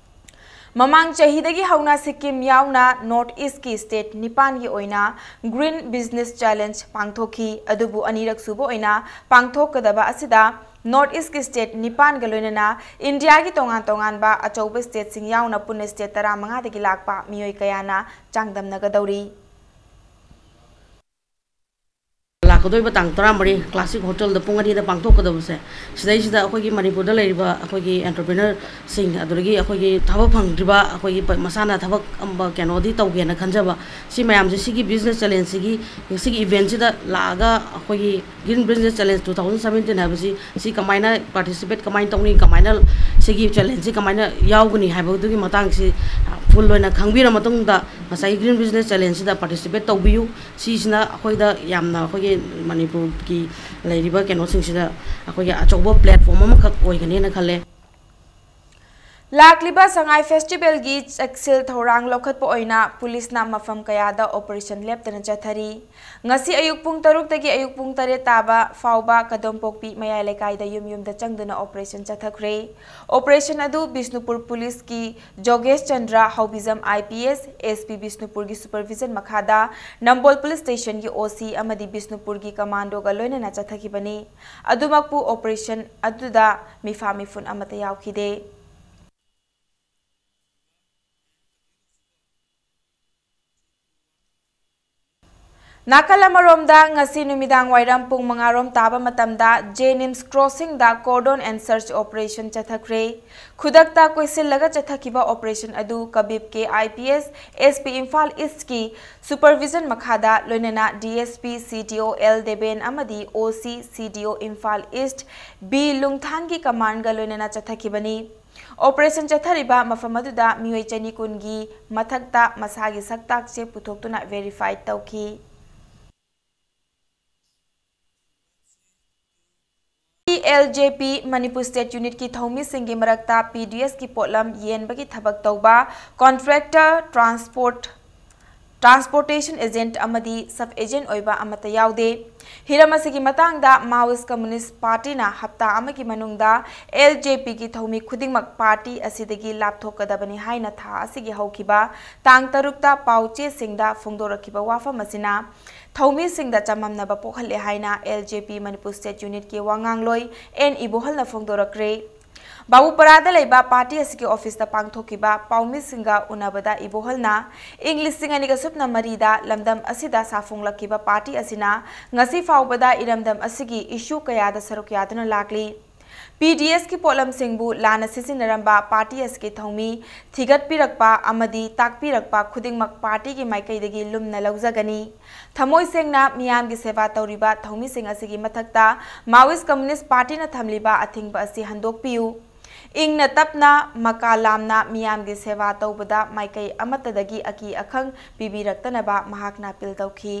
ꯃꯃꯥꯡ ꯆꯍꯤꯗꯒꯤ ꯍꯧꯅ ꯁꯤꯛꯀꯤꯝ ꯌꯥꯎꯅ North East ꯀꯤ state ꯅꯤꯄꯥꯟꯒꯤ ꯑꯣꯏꯅ Green Business Challenge ꯄꯥꯡꯊꯣꯛꯈꯤ, ꯑꯗꯨꯕꯨ ꯑꯅꯤꯔꯛ ꯁꯨꯕ ꯑꯣꯏꯅ ꯄꯥꯡꯊꯣꯛꯀꯗꯕ ꯑꯁꯤꯗ North East ꯀꯤ state ꯅꯤꯄꯥꯟꯒ ꯂꯣꯏꯅꯅ ꯏꯟꯗꯤꯌꯥꯒꯤ ꯇꯣꯉꯥꯟ ꯇꯣꯉꯥꯟꯕ ꯑꯆꯧꯕ state ꯁꯤꯡ ꯌꯥꯎꯅ ꯄꯨꯟꯅ state ꯇꯔꯥꯃꯉꯥꯗꯒꯤ ꯂꯥꯛꯄ ꯃꯤꯑꯣꯏ ꯀꯌꯥꯅ ꯆꯥꯡꯗꯝꯅꯒꯗꯧꯔꯤ꯫ ꯂꯥꯛꯀꯗꯧꯔꯤꯕ ꯇꯥꯡ ꯇꯔꯥꯃꯔꯤ Classic Hotel ꯗ ꯄꯨꯡ ꯑꯅꯤꯗ ꯄꯥꯡꯊꯣꯛꯀꯗꯕꯁꯦ, ꯁꯤꯗꯩꯁꯤꯗ ꯑꯩꯈꯣꯏꯒꯤ ꯃꯅꯤꯄꯨꯔꯗ ꯂꯩꯔꯤꯕ ꯑꯩꯈꯣꯏꯒꯤ entrepreneur ꯁꯤꯡ, ꯑꯗꯨꯗꯒꯤ ꯑꯩꯈꯣꯏꯒꯤ ꯊꯕꯛ ꯐꯪꯗ꯭ꯔꯤꯕ ꯑꯩꯈꯣꯏꯒꯤ ꯄ- ꯃꯁꯥꯅ ꯊꯕꯛ ꯑꯃ ꯀꯩꯅꯣꯗꯤ ꯇꯧꯒꯦꯅ ꯈꯟꯖꯕ, ꯁꯤ ꯃꯌꯥꯝꯁꯦ ꯁꯤꯒꯤ business challenge ꯁꯤꯒꯤ, ꯁꯤꯒꯤ event ꯁꯤꯗ ꯂꯥꯛꯑꯒ ꯑꯩꯈꯣꯏꯒꯤ Green Business Challenge two thousand seventeen ꯍꯥꯏꯕꯁꯤ ꯁꯤ ꯀꯃꯥꯏꯅ participate ꯀꯃꯥꯏꯅ ꯇꯧꯅꯤ, ꯀꯃꯥꯏꯅ ꯁꯤꯒꯤ challenge ꯁꯤ ꯀꯃꯥꯏꯅ ꯌꯥꯎꯒꯅꯤ ꯍꯥꯏꯕꯗꯨꯒꯤ ꯃꯇꯥꯡꯁꯤ full ꯑꯣꯏꯅ ꯈꯪꯕꯤꯔ ꯃꯇꯨꯡꯗ ꯉꯁꯥꯏꯒꯤ Green Business Challenge ꯁꯤꯗ participate ꯇꯧꯕꯤꯌꯨ꯫ ꯁꯤꯁꯤꯅ ꯑꯩꯈꯣꯏꯗ ꯌꯥꯝꯅ ꯑꯩꯈꯣꯏꯒꯤ ꯃꯅꯤꯄꯨꯔꯒꯤ ꯂꯩꯔꯤꯕ ꯀꯩꯅꯣꯁꯤꯡꯁꯤꯗ ꯑꯩꯈꯣꯏꯒꯤ ꯑꯆꯧꯕ platform ꯑꯃꯈꯛ ꯑꯣꯏꯒꯅꯦꯅ ꯈꯜꯂꯦ꯫ ꯂꯥꯛꯂꯤꯕ ꯁꯉꯥꯏ ꯐꯦꯁꯇꯤꯚꯦꯜꯒꯤ ꯆꯦꯛꯁꯤꯜ ꯊꯧꯔꯥꯡ ꯂꯧꯈꯠꯄ ꯑꯣꯏꯅ ꯄꯨꯂꯤꯁꯅ ꯃꯐꯝ ꯀꯌꯥꯗ ꯑꯣꯄꯔꯦꯁꯟ ꯂꯦꯞꯇꯅ ꯆꯠꯊꯔꯤ꯫ ꯉꯁꯤ ꯑꯌꯨꯛ ꯄꯨꯡ ꯇꯔꯨꯛꯇꯒꯤ ꯑꯌꯨꯛ ꯄꯨꯡ ꯇꯔꯦꯠ ꯇꯥꯕ ꯐꯥꯎꯕ ꯀꯗꯣꯝꯄꯣꯛꯄꯤ ꯃꯌꯥꯏ ꯂꯩꯀꯥꯏꯗ ꯌꯨꯝ ꯌꯨꯝꯗ ꯆꯪꯗꯨꯅ ꯑꯣꯄꯔꯦꯁꯟ ꯆꯠꯊꯈ꯭ꯔꯦ꯫ ꯑꯣꯄꯔꯦꯁꯟ ꯑꯗꯨ ꯕꯤꯁꯅꯨꯄꯨꯔ ꯄꯨꯂꯤꯁꯀꯤ ꯖꯣꯒꯦꯁ ꯆꯟꯗ꯭ꯔ ꯍꯥꯎꯕꯤꯖꯝ IPS, SP ꯕꯤꯁꯅꯨꯄꯨꯔꯒꯤ ꯁꯨꯄꯔꯚꯤꯖꯟ ꯃꯈꯥꯗ ꯅꯝꯕꯣꯜ ꯄꯨꯂꯤꯁ ꯁ꯭ꯇꯦꯁꯟꯒꯤ OC ꯑꯃꯗꯤ ꯕꯤꯁꯅꯨꯄꯨꯔꯒꯤ ꯀꯃꯥꯟꯗꯣꯒ ꯂꯣꯏꯅꯅ ꯆꯠꯊꯈꯤꯕꯅꯤ꯫ ꯑꯗꯨꯃꯛꯄꯨ ꯑꯣꯄꯔꯦꯁꯟ ꯑꯗꯨꯗ ꯃꯤꯐꯥ ꯃꯤꯐꯨꯟ ꯑꯃꯠꯇ ꯌꯥꯎꯈꯤꯗꯦ꯫ ꯅꯥꯀꯜ ꯑꯃꯔꯣꯝꯗ, ꯉꯁꯤ ꯅꯨꯃꯤꯗꯥꯡ ꯋꯥꯏꯔꯝ ꯄꯨꯡ ꯃꯉꯥ ꯔꯣꯝ ꯇꯥꯕ ꯃꯇꯝꯗ ꯖꯦꯅꯤꯝꯁ ꯀ꯭ꯔꯣꯁꯤꯡꯗ cordon and search operation ꯆꯠꯊꯈ꯭ꯔꯦ꯫ ꯈꯨꯗꯛꯇ ꯀꯣꯏꯁꯤꯜꯂꯒ ꯆꯠꯊꯈꯤꯕ ꯑꯣꯄꯔꯦꯁꯟ ꯑꯗꯨ ꯀꯕꯤꯞ ꯀꯦ IPS, SP ꯏꯝꯐꯥꯜ ꯏꯁ꯭ꯠꯀꯤ ꯁꯨꯄꯔꯚꯤꯖꯟ ꯃꯈꯥꯗ ꯂꯣꯏꯅꯅ DSP CDO L ꯗꯦꯕꯦꯟ ꯑꯃꯗꯤ OC CDO Imphal east B ꯂꯨꯡꯊꯥꯟꯒꯤ ꯀꯃꯥꯟꯒ ꯂꯣꯏꯅꯅ ꯆꯠꯊꯈꯤꯕꯅꯤ꯫ ꯑꯣꯄꯔꯦꯁꯟ ꯆꯠꯊꯔꯤꯕ ꯃꯐꯝ ꯑꯗꯨꯗ ꯃꯤꯑꯣꯏ ꯆꯅꯤ ꯀꯨꯟꯒꯤ ꯃꯊꯛꯇ ꯃꯁꯥꯒꯤ ꯁꯛꯇꯥꯛꯁꯦ ꯄꯨꯊꯣꯛꯇꯨꯅ ꯚꯦꯔꯤꯐꯥꯏ ꯇꯧꯈꯤ꯫ LJP ꯃꯅꯤꯄꯨꯔ ꯁ꯭ꯇꯦꯠ ꯌꯨꯅꯤꯠꯀꯤ ꯊꯧꯃꯤꯁꯤꯡꯒꯤ ꯃꯔꯛꯇ PDSꯀꯤ ꯄꯣꯠꯂꯝ ꯌꯦꯟꯕꯒꯤ ꯊꯕꯛ ꯇꯧꯕ ꯀꯣꯟꯇ꯭ꯔꯦꯛꯇꯔ, ꯇ꯭ꯔꯥꯟꯁꯄꯣꯔꯠ ꯇ꯭ꯔꯥꯟꯁꯄꯣꯔꯇꯦꯁꯟ ꯑꯦꯖꯦꯟꯠ ꯑꯃꯗꯤ ꯁꯕ ꯑꯦꯖꯦꯟꯠ ꯑꯣꯏꯕ ꯑꯃꯠꯇ ꯌꯥꯎꯗꯦ꯫ ꯍꯤꯔꯝ ꯑꯁꯤꯒꯤ ꯃꯇꯥꯡꯗ Maoist Communist Partyꯅ ꯍꯞꯇꯥ ꯑꯃꯒꯤ ꯃꯅꯨꯡꯗ LJPꯒꯤ ꯊꯧꯃꯤ ꯈꯨꯗꯤꯡꯃꯛ ꯄꯥꯔꯇꯤ ꯑꯁꯤꯗꯒꯤ ꯂꯥꯞꯊꯣꯛꯀꯗꯕꯅꯤ ꯍꯥꯏꯅ ꯊꯥ ꯑꯁꯤꯒꯤ ꯍꯧꯈꯤꯕ ꯇꯥꯡ ꯇꯔꯨꯛꯇ ꯄꯥꯎ ꯆꯦꯁꯤꯡꯗ ꯐꯣꯡꯗꯣꯔꯛꯈꯤꯕ ꯋꯥꯐꯝ ꯑꯁꯤꯅ ꯊꯧꯃꯤꯁꯤꯡꯗ ꯆꯃꯝꯅꯕ ꯄꯣꯛꯍꯜꯂꯦ ꯍꯥꯏꯅ LJP ꯃꯅꯤꯄꯨꯔ ꯁ꯭ꯇꯦꯠ ꯌꯨꯅꯤꯠꯀꯤ ꯋꯥꯉꯥꯡꯂꯣꯏ ꯑꯦꯟ ꯏꯕꯣꯍꯜꯅ ꯐꯣꯡꯗꯣꯔꯛꯈ꯭ꯔꯦ꯫ ꯕꯥꯕꯨꯄꯔꯥꯗ ꯂꯩꯕ ꯄꯥꯔꯇꯤ ꯑꯁꯤꯒꯤ ꯑꯣꯐꯤꯁꯇ ꯄꯥꯡꯊꯣꯛꯈꯤꯕ ꯄꯥꯎꯃꯤꯁꯤꯡꯒ ꯎꯅꯕꯗ ꯏꯕꯣꯍꯜꯅ ꯏꯪ ꯂꯤꯁꯤꯡ ꯑꯅꯤꯒ ꯁꯨꯞꯅ ꯃꯔꯤꯗ ꯂꯝꯗꯝ ꯑꯁꯤꯗ ꯁꯥꯐꯣꯡꯂꯛꯈꯤꯕ ꯄꯥꯔꯇꯤ ꯑꯁꯤꯅ ꯉꯁꯤ ꯐꯥꯎꯕꯗ ꯏꯔꯝꯗꯝ ꯑꯁꯤꯒꯤ ꯏꯁꯨ ꯀꯌꯥꯗ ꯁꯔꯨꯛ ꯌꯥꯗꯨꯅ ꯂꯥꯛꯂꯤ꯫ PDSꯀꯤ ꯄꯣꯠꯂꯝꯁꯤꯡꯕꯨ ꯂꯥꯟꯅ ꯁꯤꯖꯤꯟꯅꯔꯝꯕ ꯄꯥꯔꯇꯤ ꯑꯁꯤꯒꯤ ꯊꯧꯃꯤ ꯊꯤꯒꯠꯄꯤꯔꯛꯄ ꯑꯃꯗꯤ ꯇꯥꯛꯄꯤꯔꯛꯄ ꯈꯨꯗꯤꯡꯃꯛ ꯄꯥꯔꯇꯤꯒꯤ ꯃꯥꯏꯀꯩꯗꯒꯤ ꯂꯨꯝꯅ ꯂꯧꯖꯒꯅꯤ꯫ ꯊꯃꯣꯏ ꯁꯦꯡꯅ ꯃꯤꯌꯥꯝꯒꯤ ꯁꯦꯕꯥ ꯇꯧꯔꯤꯕ ꯊꯧꯃꯤꯁꯤꯡ ꯑꯁꯤꯒꯤ ꯃꯊꯛꯇ Maoist Communist Partyꯅ ꯊꯝꯂꯤꯕ ꯑꯊꯤꯡꯕ ꯑꯁꯤ ꯍꯟꯗꯣꯛꯄꯤꯌꯨ꯫ ꯏꯪꯅ ꯇꯞꯅ, ꯃꯀꯥ ꯂꯥꯝꯅ ꯃꯤꯌꯥꯝꯒꯤ ꯁꯦꯕꯥ ꯇꯧꯕꯗ ꯃꯥꯏꯀꯩ ꯑꯃꯠꯇꯗꯒꯤ ꯑꯀꯤ ꯑꯈꯪ ꯄꯤꯕꯤꯔꯛꯇꯅꯕ ꯃꯍꯥꯛꯅ ꯑꯄꯤꯜ ꯇꯧꯈꯤ꯫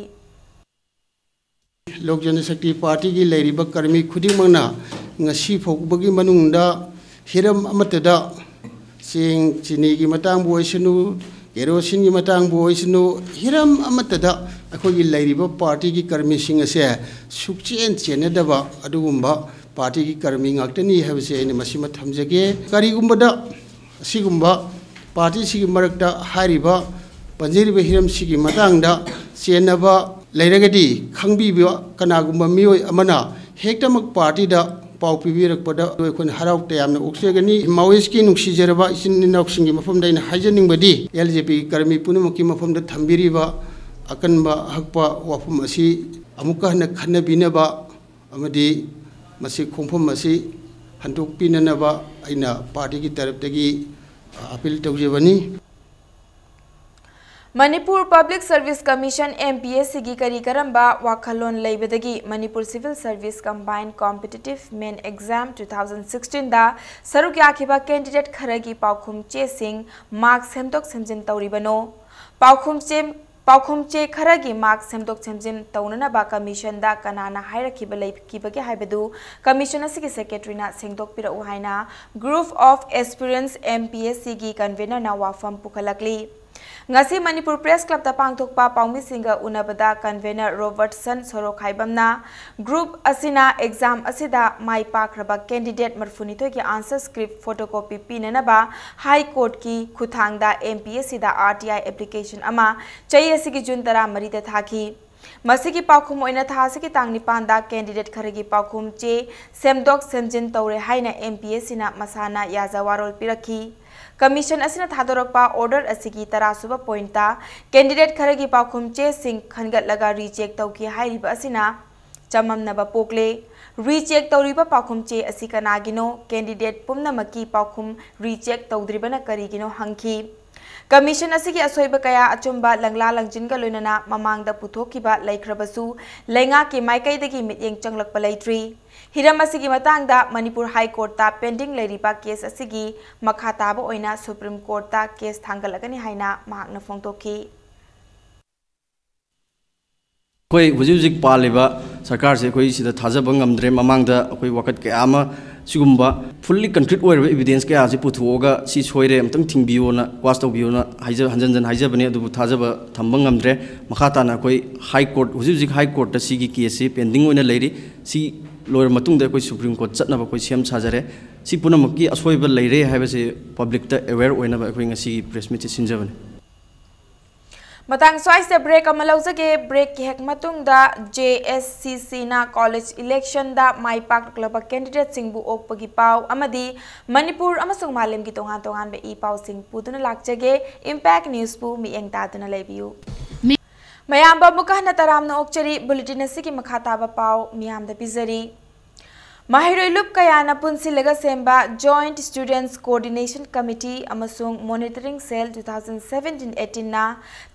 ꯂꯣꯛ ꯖꯅꯁꯛꯇꯤ ꯄꯥꯔꯇꯤꯒꯤ ꯂꯩꯔꯤꯕ ꯀꯔꯃꯤ ꯈꯨꯗꯤꯡꯃꯛꯅ ꯉꯁꯤ ꯐꯥꯎꯕꯒꯤ ꯃꯅꯨꯡꯗ ꯍꯤꯔꯝ ꯑꯃꯠꯇꯗ ꯆꯦꯡ ꯆꯤꯅꯤꯒꯤ ꯃꯇꯥꯡꯕꯨ ꯑꯣꯏꯁꯅꯨ, ꯀꯦꯔꯣꯁꯤꯟꯒꯤ ꯃꯇꯥꯡꯕꯨ ꯑꯣꯏꯁꯅꯨ, ꯍꯤꯔꯝ ꯑꯃꯠꯇꯗ ꯑꯩꯈꯣꯏꯒꯤ ꯂꯩꯔꯤꯕ ꯄꯥꯔꯇꯤꯒꯤ ꯀꯔꯃꯤꯁꯤꯡ ꯑꯁꯦ ꯁꯨꯛꯆꯦꯟ ꯆꯦꯟꯅꯗꯕ ꯑꯗꯨꯒꯨꯝꯕ ꯄꯥꯔꯇꯤꯒꯤ ꯀꯔꯃꯤ ꯉꯥꯛꯇꯅꯤ ꯍꯥꯏꯕꯁꯦ ꯑꯩꯅ ꯃꯁꯤꯃ ꯊꯝꯖꯒꯦ꯫ ꯀꯔꯤꯒꯨꯝꯕꯗ ꯑꯁꯤꯒꯨꯝꯕ ꯄꯥꯔꯇꯤꯁꯤꯒꯤ ꯃꯔꯛꯇ ꯍꯥꯏꯔꯤꯕ ꯄꯟꯖꯔꯤꯕ ꯍꯤꯔꯝꯁꯤꯒꯤ ꯃꯇꯥꯡꯗ ꯆꯦꯟꯅꯕ ꯂꯩꯔꯒꯗꯤ ꯈꯪꯕꯤꯕ ꯀꯅꯥꯒꯨꯝꯕ ꯃꯤꯑꯣꯏ ꯑꯃꯅ ꯍꯦꯛꯇꯃꯛ ꯄꯥꯔꯇꯤꯗ ꯄꯥꯎ ꯄꯤꯕꯤꯔꯛꯄꯗ ꯑꯩꯈꯣꯏꯅ ꯍꯔꯥꯎ ꯇꯌꯥꯝꯅ ꯑꯣꯛꯆꯒꯅꯤ꯫ ꯃꯥꯋꯣꯏꯁꯀꯤ ꯅꯨꯡꯁꯤꯖꯔꯕ ꯏꯆꯤꯟ ꯏꯅꯥꯎꯁꯤꯡꯒꯤ ꯃꯐꯝꯗ ꯑꯩꯅ ꯍꯥꯏꯖꯅꯤꯡꯕꯗꯤ, ꯑꯦꯜ ꯖꯦ ꯄꯤꯒꯤ ꯀꯔꯃꯤ ꯄꯨꯝꯅꯃꯛꯀꯤ ꯃꯐꯝꯗ ꯊꯝꯕꯤꯔꯤꯕ ꯑꯀꯟꯕ ꯍꯛꯄ ꯋꯥꯐꯝ ꯑꯁꯤ ꯑꯃꯨꯛꯀ ꯍꯟꯅ ꯈꯟꯅꯕꯤꯅꯕ ꯑꯃꯗꯤ ꯃꯁꯤ ꯈꯣꯡꯐꯝ ꯑꯁꯤ ꯍꯟꯗꯣꯛꯄꯤꯅꯅꯕ ꯑꯩꯅ ꯄꯥꯔꯇꯤꯒꯤ ꯇꯔꯞꯇꯒꯤ ꯑꯄꯤꯜ ꯇꯧꯖꯕꯅꯤ꯫ Manipur Public Service Commission, M P S C ꯒꯤ ꯀꯔꯤ ꯀꯔꯝꯕ ꯋꯥꯈꯜꯂꯣꯟ ꯂꯩꯕꯗꯒꯤ Manipur Civil Service Combined Competitive Main Exam two thousand sixteen ꯗ ꯁꯔꯨꯛ ꯌꯥꯈꯤꯕ candidate ꯈꯔꯒꯤ ꯄꯥꯎꯈꯨꯝ ꯆꯦꯁꯤꯡ mark ꯁꯦꯝꯗꯣꯛ ꯁꯦꯝꯖꯤꯟ ꯇꯧꯔꯤꯕꯅꯣ? ꯄꯥꯎꯈꯨꯝ ꯆꯦ, ꯄꯥꯎꯈꯨꯝ ꯆꯦ ꯈꯔꯒꯤ mark ꯁꯦꯝꯗꯣꯛ ꯁꯦꯝꯖꯤꯟ ꯇꯧꯅꯅꯕ commission ꯗ ꯀꯅꯥꯅ ꯍꯥꯏꯔꯛꯈꯤꯕ ꯂꯩꯈꯤꯕꯒꯦ ꯍꯥꯏꯕꯗꯨ commission ꯑꯁꯤꯒꯤ secretary ꯅ ꯁꯦꯡꯗꯣꯛꯄꯤꯔꯛꯎ ꯍꯥꯏꯅ Group of Aspirants M P S C ꯒꯤ convener ꯅ ꯋꯥꯐꯝ ꯄꯨꯈꯠꯂꯛꯂꯤ꯫ ꯉꯁꯤ ꯃꯅꯤꯄꯨꯔ Press Club ꯇ ꯄꯥꯡꯊꯣꯛꯄ ꯄꯥꯎꯃꯤꯁꯤꯡꯒ ꯎꯅꯕꯗ convener ꯔꯣꯕꯔꯠꯁꯟ ꯁꯣꯔꯣꯈꯥꯏꯕꯝꯅ group ꯑꯁꯤꯅ exam ꯑꯁꯤꯗ ꯃꯥꯏ ꯄꯥꯛꯈ꯭ꯔꯕ candidate ꯃꯔꯤꯐꯨꯅꯤꯊꯣꯏꯒꯤ answer script photocopy ꯄꯤꯅꯅꯕ High Court ꯀꯤ ꯈꯨꯠꯊꯥꯡꯗ M P S C the R T I application ꯑꯃ ꯆꯍꯤ ꯑꯁꯤꯒꯤ June ꯇꯔꯥꯃꯔꯤꯗ ꯊꯥꯈꯤ꯫ ꯃꯁꯤꯒꯤ ꯄꯥꯎꯈꯨꯝ ꯑꯣꯏꯅ ꯊꯥ ꯑꯁꯤꯒꯤ ꯇꯥꯡ ꯅꯤꯄꯥꯟꯗ candidate ꯈꯔꯒꯤ ꯄꯥꯎꯈꯨꯝ ꯆꯦ ꯁꯦꯝꯗꯣꯛ ꯁꯦꯝꯖꯤꯟ ꯇꯧꯔꯦ ꯍꯥꯏꯅ M P S C ꯅ ꯃꯁꯥꯅ ꯌꯥꯖ ꯋꯥꯔꯣꯜ ꯄꯤꯔꯛꯈꯤ꯫ Commission ꯑꯁꯤꯅ ꯊꯥꯗꯣꯔꯛꯄ order ꯑꯁꯤꯒꯤ ꯇꯔꯥꯁꯨꯕ point ꯇ candidate ꯈꯔꯒꯤ ꯄꯥꯎꯈꯨꯝ ꯆꯦꯁꯤꯡ ꯈꯟꯒꯠꯂꯒ recheck ꯇꯧꯈꯤ ꯍꯥꯏꯔꯤꯕ ꯑꯁꯤꯅ ꯆꯃꯝꯅꯕ ꯄꯣꯛꯂꯦ꯫ Recheck ꯇꯧꯔꯤꯕ ꯄꯥꯎꯈꯨꯝ ꯆꯦ ꯑꯁꯤ ꯀꯅꯥꯒꯤꯅꯣ? Candidate ꯄꯨꯝꯅꯃꯛꯀꯤ ꯄꯥꯎꯈꯨꯝ recheck ꯇꯧꯗ꯭ꯔꯤꯕꯅ ꯀꯔꯤꯒꯤꯅꯣ ꯍꯪꯈꯤ꯫ Commission ꯑꯁꯤꯒꯤ ꯑꯁꯣꯏꯕ ꯀꯌꯥ ꯑꯆꯨꯝꯕ ꯂꯪꯂꯥ ꯂꯪꯖꯤꯟꯒ ꯂꯣꯏꯅꯅ ꯃꯃꯥꯡꯗ ꯄꯨꯊꯣꯛꯈꯤꯕ ꯂꯩꯈ꯭ꯔꯕꯁꯨ, ꯂꯩꯉꯥꯛꯀꯤ ꯃꯥꯏꯀꯩꯗꯒꯤ ꯃꯤꯠꯌꯦꯡ ꯆꯪꯂꯛꯄ ꯂꯩꯇ꯭ꯔꯤ꯫ ꯍꯤꯔꯝ ꯑꯁꯤꯒꯤ ꯃꯇꯥꯡꯗ ꯃꯅꯤꯄꯨꯔ High Court ꯇ pending ꯂꯩꯔꯤꯕ case ꯑꯁꯤꯒꯤ ꯃꯈꯥ ꯇꯥꯕ ꯑꯣꯏꯅ Supreme Court ꯇ case ꯊꯥꯡꯒꯠꯂꯒꯅꯤ ꯍꯥꯏꯅ ꯃꯍꯥꯛꯅ ꯐꯣꯡꯗꯣꯛꯈꯤ꯫ ꯑꯩꯈꯣꯏ ꯍꯧꯖꯤꯛ ꯍꯧꯖꯤꯛ ꯄꯥꯜꯂꯤꯕ ꯁꯔꯀꯥꯔꯁꯦ ꯑꯩꯈꯣꯏ ꯁꯤꯗ ꯊꯥꯖꯕ ꯉꯝꯗ꯭ꯔꯦ꯫ ꯃꯃꯥꯡꯗ ꯑꯩꯈꯣꯏ ꯋꯥꯀꯠ ꯀꯌꯥ ꯑꯃ ꯁꯤꯒꯨꯝꯕ fully concrete ꯑꯣꯏꯔꯕ evidence ꯀꯌꯥꯁꯤ ꯄꯨꯊꯣꯛꯑꯒ ꯁꯤ ꯁꯣꯏꯔꯦ, ꯑꯝꯇꯪ ꯊꯤꯡꯕꯤꯌꯣꯅ, ꯀ꯭ꯋꯥꯁ ꯇꯧꯕꯤꯌꯣꯅ ꯍꯥꯏꯖ-, ꯍꯟꯖꯟ ꯍꯟꯖꯟ ꯍꯥꯏꯖꯕꯅꯦ, ꯑꯗꯨꯕꯨ ꯊꯥꯖꯕ ꯊꯝꯕ ꯉꯝꯗ꯭ꯔꯦ꯫ ꯃꯈꯥ ꯇꯥꯅ ꯑꯩꯈꯣꯏ ꯍꯥꯏ ꯀꯣꯔꯠ, ꯍꯧꯖꯤꯛ ꯍꯧꯖꯤꯛ ꯍꯥꯏ ꯀꯣꯔꯠꯇ ꯁꯤꯒꯤ ꯀꯦꯁꯁꯤ pending ꯑꯣꯏꯅ ꯂꯩꯔꯤ꯫ ꯁꯤ ꯂꯣꯏꯔ ꯃꯇꯨꯡꯗ ꯑꯩꯈꯣꯏ ꯁꯨꯄ꯭ꯔꯤꯝ ꯀꯣꯔꯠ ꯆꯠꯅꯕ ꯑꯩꯈꯣꯏ ꯁꯦꯝ ꯁꯥꯖꯔꯦ꯫ ꯁꯤ ꯄꯨꯝꯅꯃꯛꯀꯤ ꯑꯁꯣꯏꯕ ꯂꯩꯔꯦ ꯍꯥꯏꯕꯁꯤ ꯄꯕ꯭ꯂꯤꯛꯇ aware ꯑꯣꯏꯅꯕ ꯑꯩꯈꯣꯏ ꯉꯁꯤꯒꯤ ꯄ꯭ꯔꯦꯁ ꯃꯤꯠꯁꯤ ꯁꯤꯟꯖꯕꯅꯤ꯫ ꯃꯇꯥꯡ ꯁ꯭ꯋꯥꯏꯁꯤꯗ ꯕ꯭ꯔꯦꯛ ꯑꯃ ꯂꯧꯖꯒꯦ꯫ ꯕ꯭ꯔꯦꯛꯀꯤ ꯍꯦꯛ ꯃꯇꯨꯡꯗ JSCCꯅ ꯀꯣꯂꯦꯖ ꯏꯂꯦꯛꯁꯟꯗ ꯃꯥꯏ ꯄꯥꯛꯂꯛꯂꯕ ꯀꯦꯟꯗꯤꯗꯦꯠꯁꯤꯡꯕꯨ ꯑꯣꯛꯄꯒꯤ ꯄꯥꯎ ꯑꯃꯗꯤ ꯃꯅꯤꯄꯨꯔ ꯑꯃꯁꯨꯡ ꯃꯥꯂꯦꯝꯒꯤ ꯇꯣꯉꯥꯟ ꯇꯣꯉꯥꯟꯕ ꯏ ꯄꯥꯎꯁꯤꯡ ꯄꯨꯗꯨꯅ ꯂꯥꯛꯆꯒꯦ꯫ ꯏꯝꯄꯦꯛ ꯅ꯭ꯌꯨꯁꯄꯨ ꯃꯤꯠꯌꯦꯡ ꯇꯥꯗꯨꯅ ꯂꯩꯕꯤꯌꯨ꯫ ꯃꯌꯥꯝꯕ ꯑꯃꯨꯛꯀ ꯍꯟꯅ ꯇꯔꯥꯝꯅ ꯑꯣꯛꯆꯔꯤ꯫ ꯕꯨꯂꯦꯇꯤꯟ ꯑꯁꯤꯒꯤ ꯃꯈꯥ ꯇꯥꯕ ꯄꯥꯎ ꯃꯤꯌꯥꯝꯗ ꯄꯤꯖꯔꯤ꯫ ꯃꯍꯩꯔꯣꯏ ꯂꯨꯞ ꯀꯌꯥꯅ ꯄꯨꯟꯁꯤꯜꯂꯒ ꯁꯦꯝꯕ Joint Students Coordination Committee ꯑꯃꯁꯨꯡ Monitoring Cell two thousand seventeen eighteenꯅ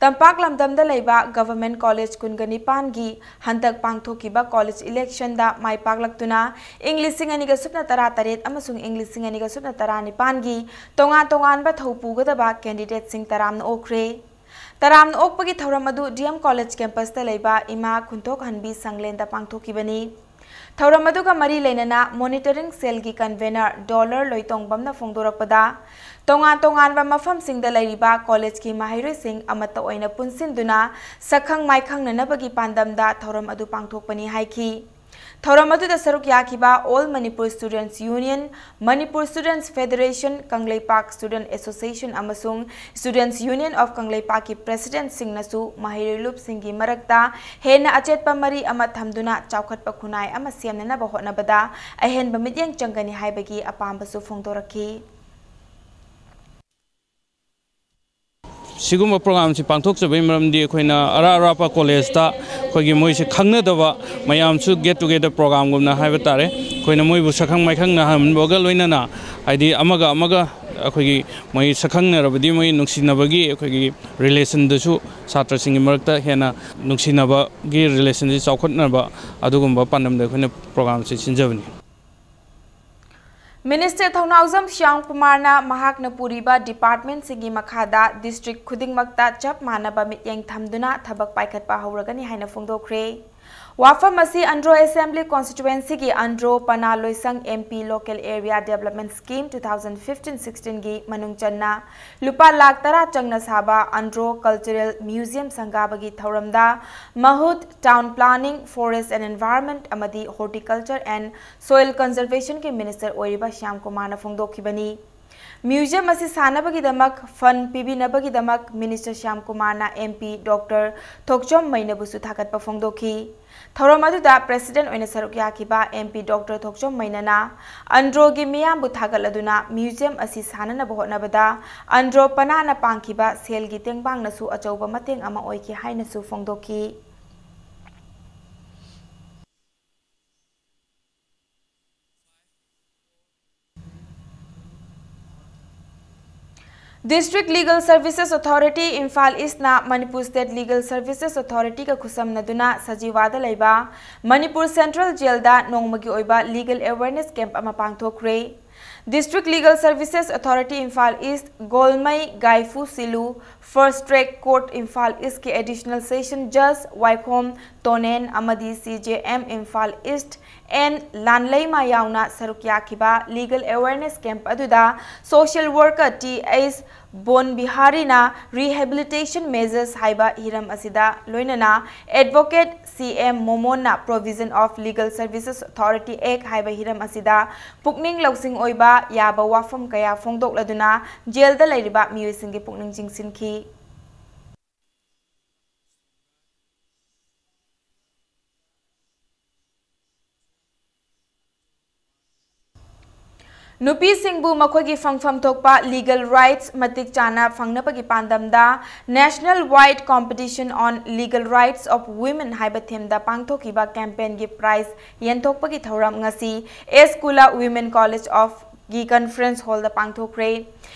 ꯇꯝꯄꯥꯛ ꯂꯝꯗꯝꯗ ꯂꯩꯕ Government College ꯀꯨꯟꯒ ꯅꯤꯄꯥꯟꯒꯤ ꯍꯟꯗꯛ ꯄꯥꯡꯊꯣꯛꯈꯤꯕ ꯀꯣꯂꯦꯖ ꯏꯂꯦꯛꯁꯟꯗ ꯃꯥꯏ ꯄꯥꯛꯂꯛꯇꯨꯅ ꯏꯪ ꯂꯤꯁꯤꯡ ꯑꯅꯤꯒ ꯁꯨꯞꯅ ꯇꯔꯥ ꯇꯔꯦꯠ ꯑꯃꯁꯨꯡ ꯏꯪ ꯂꯤꯁꯤꯡ ꯑꯅꯤꯒ ꯁꯨꯞꯅ ꯇꯔꯥ ꯅꯤꯄꯥꯟꯒꯤ ꯇꯣꯉꯥꯟ ꯇꯣꯉꯥꯟꯕ ꯊꯧ ꯄꯨꯒꯗꯕ ꯀꯦꯟꯗꯤꯗꯦꯠꯁꯤꯡ ꯇꯔꯥꯝꯅ ꯑꯣꯛꯈ꯭ꯔꯦ꯫ ꯇꯔꯥꯝꯅ ꯑꯣꯛꯄꯒꯤ ꯊꯧꯔꯝ ꯑꯗꯨ DM College campusꯇ ꯂꯩꯕ ꯏꯃꯥ ꯈꯨꯟꯊꯣꯛꯍꯟꯕꯤ ꯁꯪꯂꯦꯟꯗ ꯄꯥꯡꯊꯣꯛꯈꯤꯕꯅꯤ꯫ ꯊꯧꯔꯝ ꯑꯗꯨꯒ ꯃꯔꯤ ꯂꯩꯅꯅ Monitoring Cellꯒꯤ convener ꯗꯣꯂꯔ ꯂꯣꯏꯇꯣꯡꯕꯝꯅ ꯐꯣꯡꯗꯣꯔꯛꯄꯗ, ꯇꯣꯉꯥꯟ ꯇꯣꯉꯥꯟꯕ ꯃꯐꯝꯁꯤꯡꯗ ꯂꯩꯔꯤꯕ ꯀꯣꯂꯦꯖꯀꯤ ꯃꯍꯩꯔꯣꯏꯁꯤꯡ ꯑꯃꯠꯇ ꯑꯣꯏꯅ ꯄꯨꯟꯁꯤꯟꯗꯨꯅ ꯁꯛꯈꯪ ꯃꯥꯏꯈꯪꯅꯅꯕꯒꯤ ꯄꯥꯟꯗꯝꯗ ꯊꯧꯔꯝ ꯑꯗꯨ ꯄꯥꯡꯊꯣꯛꯄꯅꯤ ꯍꯥꯏꯈꯤ꯫ ꯊꯧꯔꯝ ꯑꯗꯨꯗ ꯁꯔꯨꯛ ꯌꯥꯈꯤꯕ All Manipur Students Union, Manipur Students Federation, Kangleipak Student Association ꯑꯃꯁꯨꯡ Students Union of ꯀꯪꯂꯩꯄꯥꯛꯀꯤ presidentꯁꯤꯡꯅꯁꯨ ꯃꯍꯩꯔꯣꯏ ꯂꯨꯞꯁꯤꯡꯒꯤ ꯃꯔꯛꯇ ꯍꯦꯟꯅ ꯑꯆꯦꯠꯄ ꯃꯔꯤ ꯑꯃ ꯊꯝꯗꯨꯅ ꯆꯥꯎꯈꯠꯄ ꯈꯨꯟꯅꯥꯏ ꯑꯃ ꯁꯦꯝꯅꯅꯕ ꯍꯣꯠꯅꯕꯗ ꯑꯍꯦꯟꯕ ꯃꯤꯠꯌꯦꯡ ꯆꯪꯒꯅꯤ ꯍꯥꯏꯕꯒꯤ ꯑꯄꯥꯝꯕꯁꯨ ꯐꯣꯡꯗꯣꯔꯛꯈꯤ꯫ ꯁꯤꯒꯨꯝꯕ programꯁꯤ ꯄꯥꯡꯊꯣꯛꯆꯕꯒꯤ ꯃꯔꯝꯗꯤ ꯑꯩꯈꯣꯏꯅ ꯑꯔꯥꯞ ꯑꯔꯥꯞꯄ ꯀꯣꯂꯦꯖꯇ ꯑꯩꯈꯣꯏꯒꯤ ꯃꯣꯏꯁꯦ ꯈꯪꯅꯗꯕ ꯃꯌꯥꯝꯁꯨ get together programꯒꯨꯝꯅ ꯍꯥꯏꯕ ꯇꯥꯔꯦ꯫ ꯑꯩꯈꯣꯏꯅ ꯃꯣꯏꯕꯨ ꯁꯛꯈꯪ ꯃꯥꯏꯈꯪꯅꯍꯟꯕꯒ ꯂꯣꯏꯅꯅ, ꯍꯥꯏꯗꯤ, ꯑꯃꯒ ꯑꯃꯒ ꯑꯩꯈꯣꯏꯒꯤ ꯃꯣꯏ ꯁꯛꯈꯪꯅꯔꯕꯗꯤ ꯃꯣꯏ ꯅꯨꯡꯁꯤꯅꯕꯒꯤ ꯑꯩꯈꯣꯏꯒꯤ relationꯗꯁꯨ, ꯁꯥꯇ꯭ꯔꯁꯤꯡꯒꯤ ꯃꯔꯛꯇ ꯍꯦꯟꯅ ꯅꯨꯡꯁꯤꯅꯕꯒꯤ relationꯁꯤ ꯆꯥꯎꯈꯠꯅꯕ, ꯑꯗꯨꯒꯨꯝꯕ ꯄꯥꯟꯗꯝꯗ ꯑꯩꯈꯣꯏꯅ programꯁꯤ ꯁꯤꯟꯖꯕꯅꯤ꯫ Minister ꯊꯧꯅꯥꯎꯖꯝ ꯁ꯭ꯌꯥꯝ ꯀꯨꯃꯥꯔꯅ ꯃꯍꯥꯛꯅ ꯄꯨꯔꯤꯕ departmentꯁꯤꯡꯒꯤ ꯃꯈꯥꯗ district ꯈꯨꯗꯤꯡꯃꯛꯇ ꯆꯞ ꯃꯥꯟꯅꯕ ꯃꯤꯠꯌꯦꯡ ꯊꯝꯗꯨꯅ ꯊꯕꯛ ꯄꯥꯏꯈꯠꯄ ꯍꯧꯔꯒꯅꯤ ꯍꯥꯏꯅ ꯐꯣꯡꯗꯣꯛꯈ꯭ꯔꯦ꯫ ꯋꯥꯐꯝ ꯑꯁꯤ ꯑꯟꯗ꯭ꯔꯣ Assembly Constituency ꯒꯤ Andro ꯄꯅꯥ ꯂꯣꯏꯁꯪ M P Local Area Development Scheme two thousand fifteen sixteen ꯒꯤ ꯃꯅꯨꯡ ꯆꯟꯅ ꯂꯨꯄꯥ ꯂꯥꯈ ꯇꯔꯥ ꯆꯪꯅ ꯁꯥꯕ ꯑꯟꯗ꯭ꯔꯣ Cultural Museum ꯁꯪꯒꯥꯕꯒꯤ ꯊꯧꯔꯝꯗ ꯃꯍꯨꯠ Town Planning, Forest and Environment ꯑꯃꯗꯤ Horticulture and Soil Conservation ꯒꯤ Minister ꯑꯣꯏꯔꯤꯕ ꯁ꯭ꯌꯥꯝ ꯀꯨꯃꯥꯔꯅ ꯐꯣꯡꯗꯣꯛꯈꯤꯕꯅꯤ꯫ Museum ꯑꯁꯤ ꯁꯥꯅꯕꯒꯤꯗꯃꯛ fund ꯄꯤꯕꯤꯅꯕꯒꯤꯗꯃꯛ Minister ꯁ꯭ꯌꯥꯝ ꯀꯨꯃꯥꯔꯅ M P Doctor ꯊꯣꯛꯆꯣꯝ ꯃꯩꯅꯕꯨꯁꯨ ꯊꯥꯒꯠꯄ ꯐꯣꯡꯗꯣꯛꯈꯤ꯫ ꯊꯧꯔꯝ ꯑꯗꯨꯗ President ꯑꯣꯏꯅ ꯁꯔꯨꯛ ꯌꯥꯈꯤꯕ M P Doctor ꯊꯣꯛꯆꯣꯝ ꯃꯩꯅꯅ ꯑꯟꯗ꯭ꯔꯣꯒꯤ ꯃꯤꯌꯥꯝꯕꯨ ꯊꯥꯒꯠꯂꯗꯨꯅ museum ꯑꯁꯤ ꯁꯥꯅꯅꯕ ꯍꯣꯠꯅꯕꯗ ꯑꯟꯗ꯭ꯔꯣ ꯄꯅꯥꯅ ꯄꯥꯡꯈꯤꯕ ꯁꯦꯜꯒꯤ ꯇꯦꯡꯕꯥꯡꯅꯁꯨ ꯑꯆꯧꯕ ꯃꯇꯦꯡ ꯑꯃ ꯑꯣꯏꯈꯤ ꯍꯥꯏꯅꯁꯨ ꯐꯣꯡꯗꯣꯛꯈꯤ꯫ District Legal Services Authority Imphal East ꯅ Manipur State Legal Services Authority ꯒ ꯈꯨꯠꯁꯝꯅꯗꯨꯅ ꯁꯖꯤꯋꯥꯗ ꯂꯩꯕ Manipur Central Jail ꯗ ꯅꯣꯡꯃꯒꯤ ꯑꯣꯏꯕ legal awareness camp ꯑꯃ ꯄꯥꯡꯊꯣꯛꯈ꯭ꯔꯦ꯫ District Legal Services Authority Imphal East, ꯒꯣꯜꯃꯩ, ꯒꯥꯏꯐꯨ ꯁꯤꯂꯨ, First Track Court Imphal East ꯀꯤ Additional Session Judge ꯋꯥꯏꯈꯣꯝ ꯇꯣꯅꯦꯟ ꯑꯃꯗꯤ C J M Imphal East N ꯂꯥꯟꯂꯩꯃ ꯌꯥꯎꯅ ꯁꯔꯨꯛ ꯌꯥꯈꯤꯕ legal awareness camp ꯑꯗꯨꯗ social worker T H ꯕꯣꯟ ꯕꯤꯍꯥꯔꯤꯅ rehabilitation measures ꯍꯥꯏꯕ ꯍꯤꯔꯝ ꯑꯁꯤꯗ ꯂꯣꯏꯅꯅ Advocate C M ꯃꯣꯃꯣꯟꯅ Provision of Legal Services Authority Act ꯍꯥꯏꯕ ꯍꯤꯔꯝ ꯑꯁꯤꯗ ꯄꯨꯛꯅꯤꯡ ꯂꯧꯁꯤꯡ ꯑꯣꯏꯕ ꯌꯥꯕ ꯋꯥꯐꯝ ꯀꯌꯥ ꯐꯣꯡꯗꯣꯛꯂꯗꯨꯅ jail ꯗ ꯂꯩꯔꯤꯕ ꯃꯤꯑꯣꯏꯁꯤꯡꯒꯤ ꯄꯨꯛꯅꯤꯡ ꯆꯤꯡꯁꯤꯟꯈꯤ꯫ ꯅꯨꯄꯤꯁꯤꯡꯕꯨ ꯃꯈꯣꯏꯒꯤ ꯐꯪꯐꯝ ꯊꯣꯛꯄ legal rights ꯃꯇꯤꯛ ꯆꯥꯅ ꯐꯪꯅꯕꯒꯤ ꯄꯥꯟꯗꯝꯗ National Wide Competition on Legal Rights of Women ꯍꯥꯏꯕ theme ꯗ ꯄꯥꯡꯊꯣꯛꯈꯤꯕ campaign ꯒꯤ prize ꯌꯦꯟꯊꯣꯛꯄꯒꯤ ꯊꯧꯔꯝ ꯉꯁꯤ S Kula Women College of ꯒꯤ conference hall ꯗ ꯄꯥꯡꯊꯣꯛꯈ꯭ꯔꯦ꯫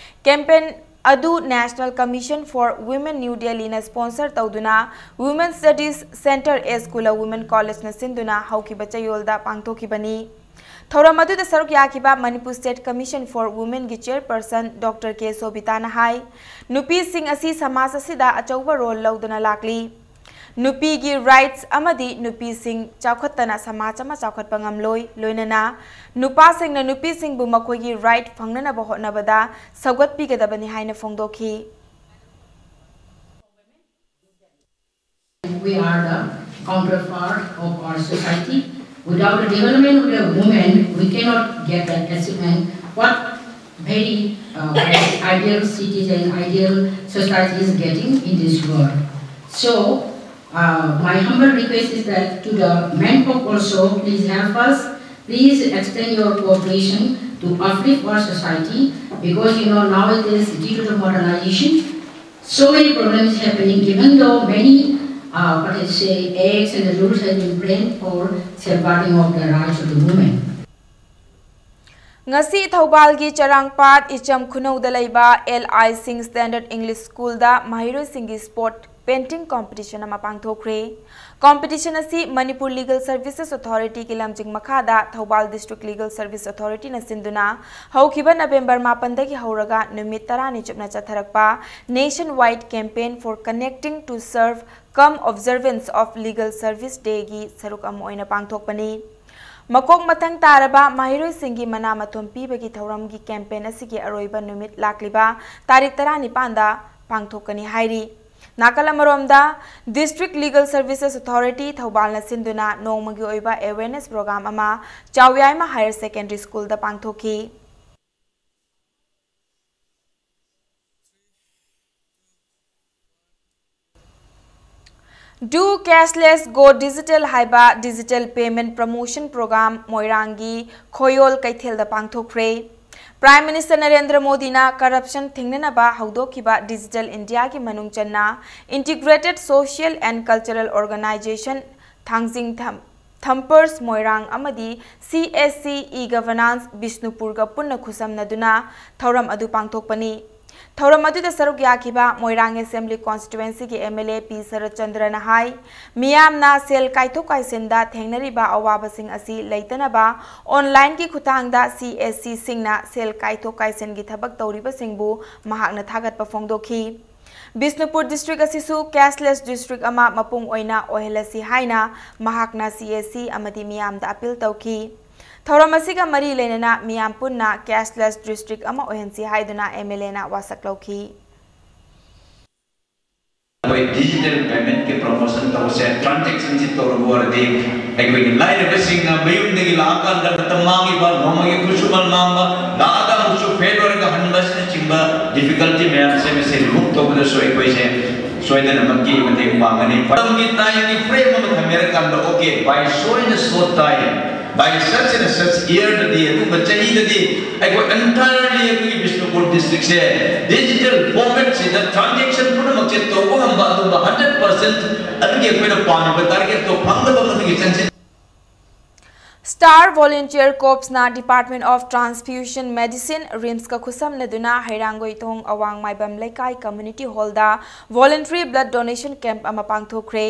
Campaign ꯑꯗꯨ National Commission for Women New Delhi ꯅ sponsor ꯇꯧꯗꯨꯅ Women Studies Centre S Kula Women College ꯅ ꯁꯤꯟꯗꯨꯅ ꯍꯧꯈꯤꯕ ꯆꯌꯣꯜꯗ ꯄꯥꯡꯊꯣꯛꯈꯤꯕꯅꯤ꯫ ꯊꯧꯔꯝ ꯑꯗꯨꯗ ꯁꯔꯨꯛ ꯌꯥꯈꯤꯕ Manipur State Commission for Women ꯒꯤ chairperson Doctor K ꯁꯣꯕꯤꯇꯥꯅ ꯍꯥꯏ, ꯅꯨꯄꯤꯁꯤꯡ ꯑꯁꯤ ꯁꯃꯥꯖ ꯑꯁꯤꯗ ꯑꯆꯧꯕ role ꯂꯧꯗꯨꯅ ꯂꯥꯛꯂꯤ꯫ ꯅꯨꯄꯤꯒꯤ rights ꯑꯃꯗꯤ ꯅꯨꯄꯤꯁꯤꯡ ꯆꯥꯎꯈꯠꯇꯅ ꯁꯃꯥꯖ ꯑꯃ ꯆꯥꯎꯈꯠꯄ ꯉꯝꯂꯣꯏ, ꯂꯣꯏꯅꯅ ꯅꯨꯄꯥꯁꯤꯡꯅ ꯅꯨꯄꯤꯁꯤꯡꯕꯨ ꯃꯈꯣꯏꯒꯤ right ꯐꯪꯅꯅꯕ ꯍꯣꯠꯅꯕꯗ ꯁꯧꯒꯠꯄꯤꯒꯗꯕꯅꯤ ꯍꯥꯏꯅ ꯐꯣꯡꯗꯣꯛꯈꯤ꯫ We are the counterpart of our society. Without the development of the women, we cannot get that achievement. What very uh, ideal cities and ideal society is getting in this world. So, uh, my humble request is that to the men folk also, please help us. Please extend your cooperation to uplift our society, because you know nowadays, due to the modernization, so many problems happening, even though many, uh, what I say, acts and the rules have been framed for safeguarding of the rights of the women. ꯉꯁꯤ ꯊꯧꯕꯥꯜꯒꯤ ꯆꯔꯥꯡꯄꯥꯠ ꯏꯆꯝ ꯈꯨꯅꯧꯗ ꯂꯩꯕ L ꯑꯥꯏ ꯁꯤꯡ Standard English Schoolꯗ ꯃꯍꯩꯔꯣꯏꯁꯤꯡꯒꯤ sport painting competition ꯑꯃ ꯄꯥꯡꯊꯣꯛꯈ꯭ꯔꯦ꯫ Competition ꯑꯁꯤ Manipur Legal Services Authorityꯒꯤ ꯂꯝꯖꯤꯡ ꯃꯈꯥꯗ Thoubal District Legal Service Authorityꯅ ꯁꯤꯟꯗꯨꯅ ꯍꯧꯈꯤꯕ November ꯃꯥꯄꯟꯗꯒꯤ ꯍꯧꯔꯒ ꯅꯨꯃꯤꯠ ꯇꯔꯥꯅꯤ ꯆꯨꯞꯅ ꯆꯠꯊꯔꯛꯄ Nationwide Campaign for Connecting to Serve cum Observance of Legal Service Dayꯒꯤ ꯁꯔꯨꯛ ꯑꯃ ꯑꯣꯏꯅ ꯄꯥꯡꯊꯣꯛꯄꯅꯤ꯫ ꯃꯀꯣꯛ ꯃꯊꯪ ꯇꯥꯔꯕ ꯃꯍꯩꯔꯣꯏꯁꯤꯡꯒꯤ ꯃꯅꯥ ꯃꯊꯨꯝ ꯄꯤꯕꯒꯤ ꯊꯧꯔꯝꯒꯤ campaign ꯑꯁꯤꯒꯤ ꯑꯔꯣꯏꯕ ꯅꯨꯃꯤꯠ ꯂꯥꯛꯂꯤꯕ ꯇꯥꯔꯤꯛ ꯇꯔꯥꯅꯤꯄꯥꯟꯗ ꯄꯥꯡꯊꯣꯛꯀꯅꯤ ꯍꯥꯏꯔꯤ꯫ ꯅꯥꯀꯜ ꯑꯃꯔꯣꯝꯗ, District Legal Services Authority ꯊꯧꯕꯥꯜꯅ ꯁꯤꯟꯗꯨꯅ ꯅꯣꯡꯃꯒꯤ ꯑꯣꯏꯕ awareness program ꯑꯃ ꯆꯥꯎꯌꯥꯏꯃ Higher Secondary Schoolꯗ ꯄꯥꯡꯊꯣꯛꯈꯤ꯫ Do Cashless Go Digital ꯍꯥꯏꯕ digital payment promotion program ꯃꯣꯏꯔꯥꯡꯒꯤ ꯈꯣꯌꯣꯜ ꯀꯩꯊꯦꯜꯗ ꯄꯥꯡꯊꯣꯛꯈ꯭ꯔꯦ꯫ Prime Minister ꯅꯔꯦꯟꯗ꯭ꯔ ꯃꯣꯗꯤꯅ corruption ꯊꯤꯡꯅꯅꯕ ꯍꯧꯗꯣꯛꯈꯤꯕ Digital Indiaꯒꯤ ꯃꯅꯨꯡ ꯆꯟꯅ Integrated Social and Cultural Organization ꯊꯥꯡꯖꯤꯡ ꯊꯝ-, ꯊꯝꯄꯔꯁ ꯃꯣꯏꯔꯥꯡ ꯑꯃꯗꯤ C S C E Governance ꯕꯤꯁꯅꯨꯄꯨꯔꯒ ꯄꯨꯟꯅ ꯈꯨꯠꯁꯝꯅꯗꯨꯅ ꯊꯧꯔꯝ ꯑꯗꯨ ꯄꯥꯡꯊꯣꯛꯄꯅꯤ꯫ ꯊꯧꯔꯝ ꯑꯗꯨꯗ ꯁꯔꯨꯛ ꯌꯥꯈꯤꯕ ꯃꯣꯏꯔꯥꯡ Assembly Constituencyꯒꯤ M L A P ꯁꯔꯠꯆꯟꯗ꯭ꯔꯅ ꯍꯥꯏ, ꯃꯤꯌꯥꯝꯅ ꯁꯦꯜ ꯀꯥꯏꯊꯣꯛ ꯀꯥꯏꯁꯤꯟꯗ ꯊꯦꯡꯅꯔꯤꯕ ꯑꯋꯥꯕꯁꯤꯡ ꯑꯁꯤ ꯂꯩꯇꯅꯕ onlineꯒꯤ ꯈꯨꯠꯊꯥꯡꯗ C S Cꯁꯤꯡꯅ ꯁꯦꯜ ꯀꯥꯏꯊꯣꯛ ꯀꯥꯏꯁꯤꯟꯒꯤ ꯊꯕꯛ ꯇꯧꯔꯤꯕꯁꯤꯡꯕꯨ ꯃꯍꯥꯛꯅ ꯊꯥꯒꯠꯄ ꯐꯣꯡꯗꯣꯛꯈꯤ꯫ ꯕꯤꯁꯅꯨꯄꯨꯔ district ꯑꯁꯤꯁꯨ cashless district ꯑꯃ ꯃꯄꯨꯡ ꯑꯣꯏꯅ ꯑꯣꯏꯍꯜꯂꯁꯤ ꯍꯥꯏꯅ ꯃꯍꯥꯛꯅ C A C ꯑꯃꯗꯤ ꯃꯤꯌꯥꯝꯗ appeal ꯇꯧꯈꯤ꯫ ꯊꯧꯔꯝ ꯑꯁꯤꯒ ꯃꯔꯤ ꯂꯩꯅꯅ ꯃꯤꯌꯥꯝ ꯄꯨꯟꯅ cashless district ꯑꯃ ꯑꯣꯏꯍꯟꯁꯤ ꯍꯥꯏꯗꯨꯅ M L A ꯅ ꯋꯥꯁꯛ ꯂꯧꯈꯤ꯫ ꯑꯩꯈꯣꯏ digital payment ꯀꯤ promotion ꯇꯧꯕꯁꯦ, transaction ꯁꯤ ꯇꯧꯔꯕ ꯑꯣꯏꯔꯗꯤ, ꯑꯩꯈꯣꯏꯒꯤ ꯂꯥꯏꯔꯕꯁꯤꯡꯅ ꯃꯌꯨꯝꯗꯒꯤ ꯂꯥꯛꯑꯀꯥꯟꯗ ꯃꯇꯝ ꯃꯥꯡꯉꯤꯕ, ꯅꯣꯡꯃꯒꯤ ꯈꯨꯠꯁꯨꯃꯟ ꯃꯥꯡꯕ, ꯂꯥꯛꯑꯒ ꯑꯃꯨꯛꯁꯨ fail ꯑꯣꯏꯔꯒ ꯍꯟꯕ ꯑꯁꯤꯅꯆꯤꯡꯕ difficulty ꯃꯌꯥꯝꯁꯦ, ꯃꯁꯤ remove ꯇꯧꯕꯗꯁꯨ ꯑꯩꯈꯣꯏꯁꯦ ꯁꯣꯏꯗꯅꯃꯛꯀꯤ ꯃꯇꯦꯡ ꯄꯥꯡꯒꯅꯤ꯫ ꯃꯇꯝꯒꯤ time ꯒꯤ frame ꯑꯃ ꯊꯝꯕꯤꯔꯀꯥꯟꯗ, okay, by so and so time, by such and such year ꯗꯗꯤ, ꯑꯗꯨꯒꯨꯝꯕ ꯆꯍꯤꯗꯗꯤ ꯑꯩꯈꯣꯏ entirely ꯑꯩꯈꯣꯏꯒꯤ ꯕꯤꯁꯅꯨꯄꯨꯔ district ꯁꯦ digital format ꯁꯤꯗ transaction ꯄꯨꯝꯅꯃꯛꯁꯦ ꯇꯧꯕ ꯉꯝꯕ ꯑꯗꯨꯒꯨꯝꯕ hundred percent ꯑꯗꯨꯒꯤ ꯑꯩꯈꯣꯏꯅ ꯄꯥꯝꯃꯤꯕ target ꯇꯣ ꯐꯪꯅꯕ ꯃꯗꯨꯒꯤ ꯆꯪꯁꯤꯟ Star Volunteer Corps ꯅ Department of Transfusion Medicine, RIMS ꯀ ꯈꯨꯠꯁꯝꯅꯗꯨꯅ ꯍꯩꯔꯥꯡꯒꯣꯏꯊꯣꯡ ꯑꯋꯥꯡ ꯃꯥꯏꯕꯝ ꯂꯩꯀꯥꯏ community hall ꯗ voluntary blood donation camp ꯑꯃ ꯄꯥꯡꯊꯣꯛꯈ꯭ꯔꯦ꯫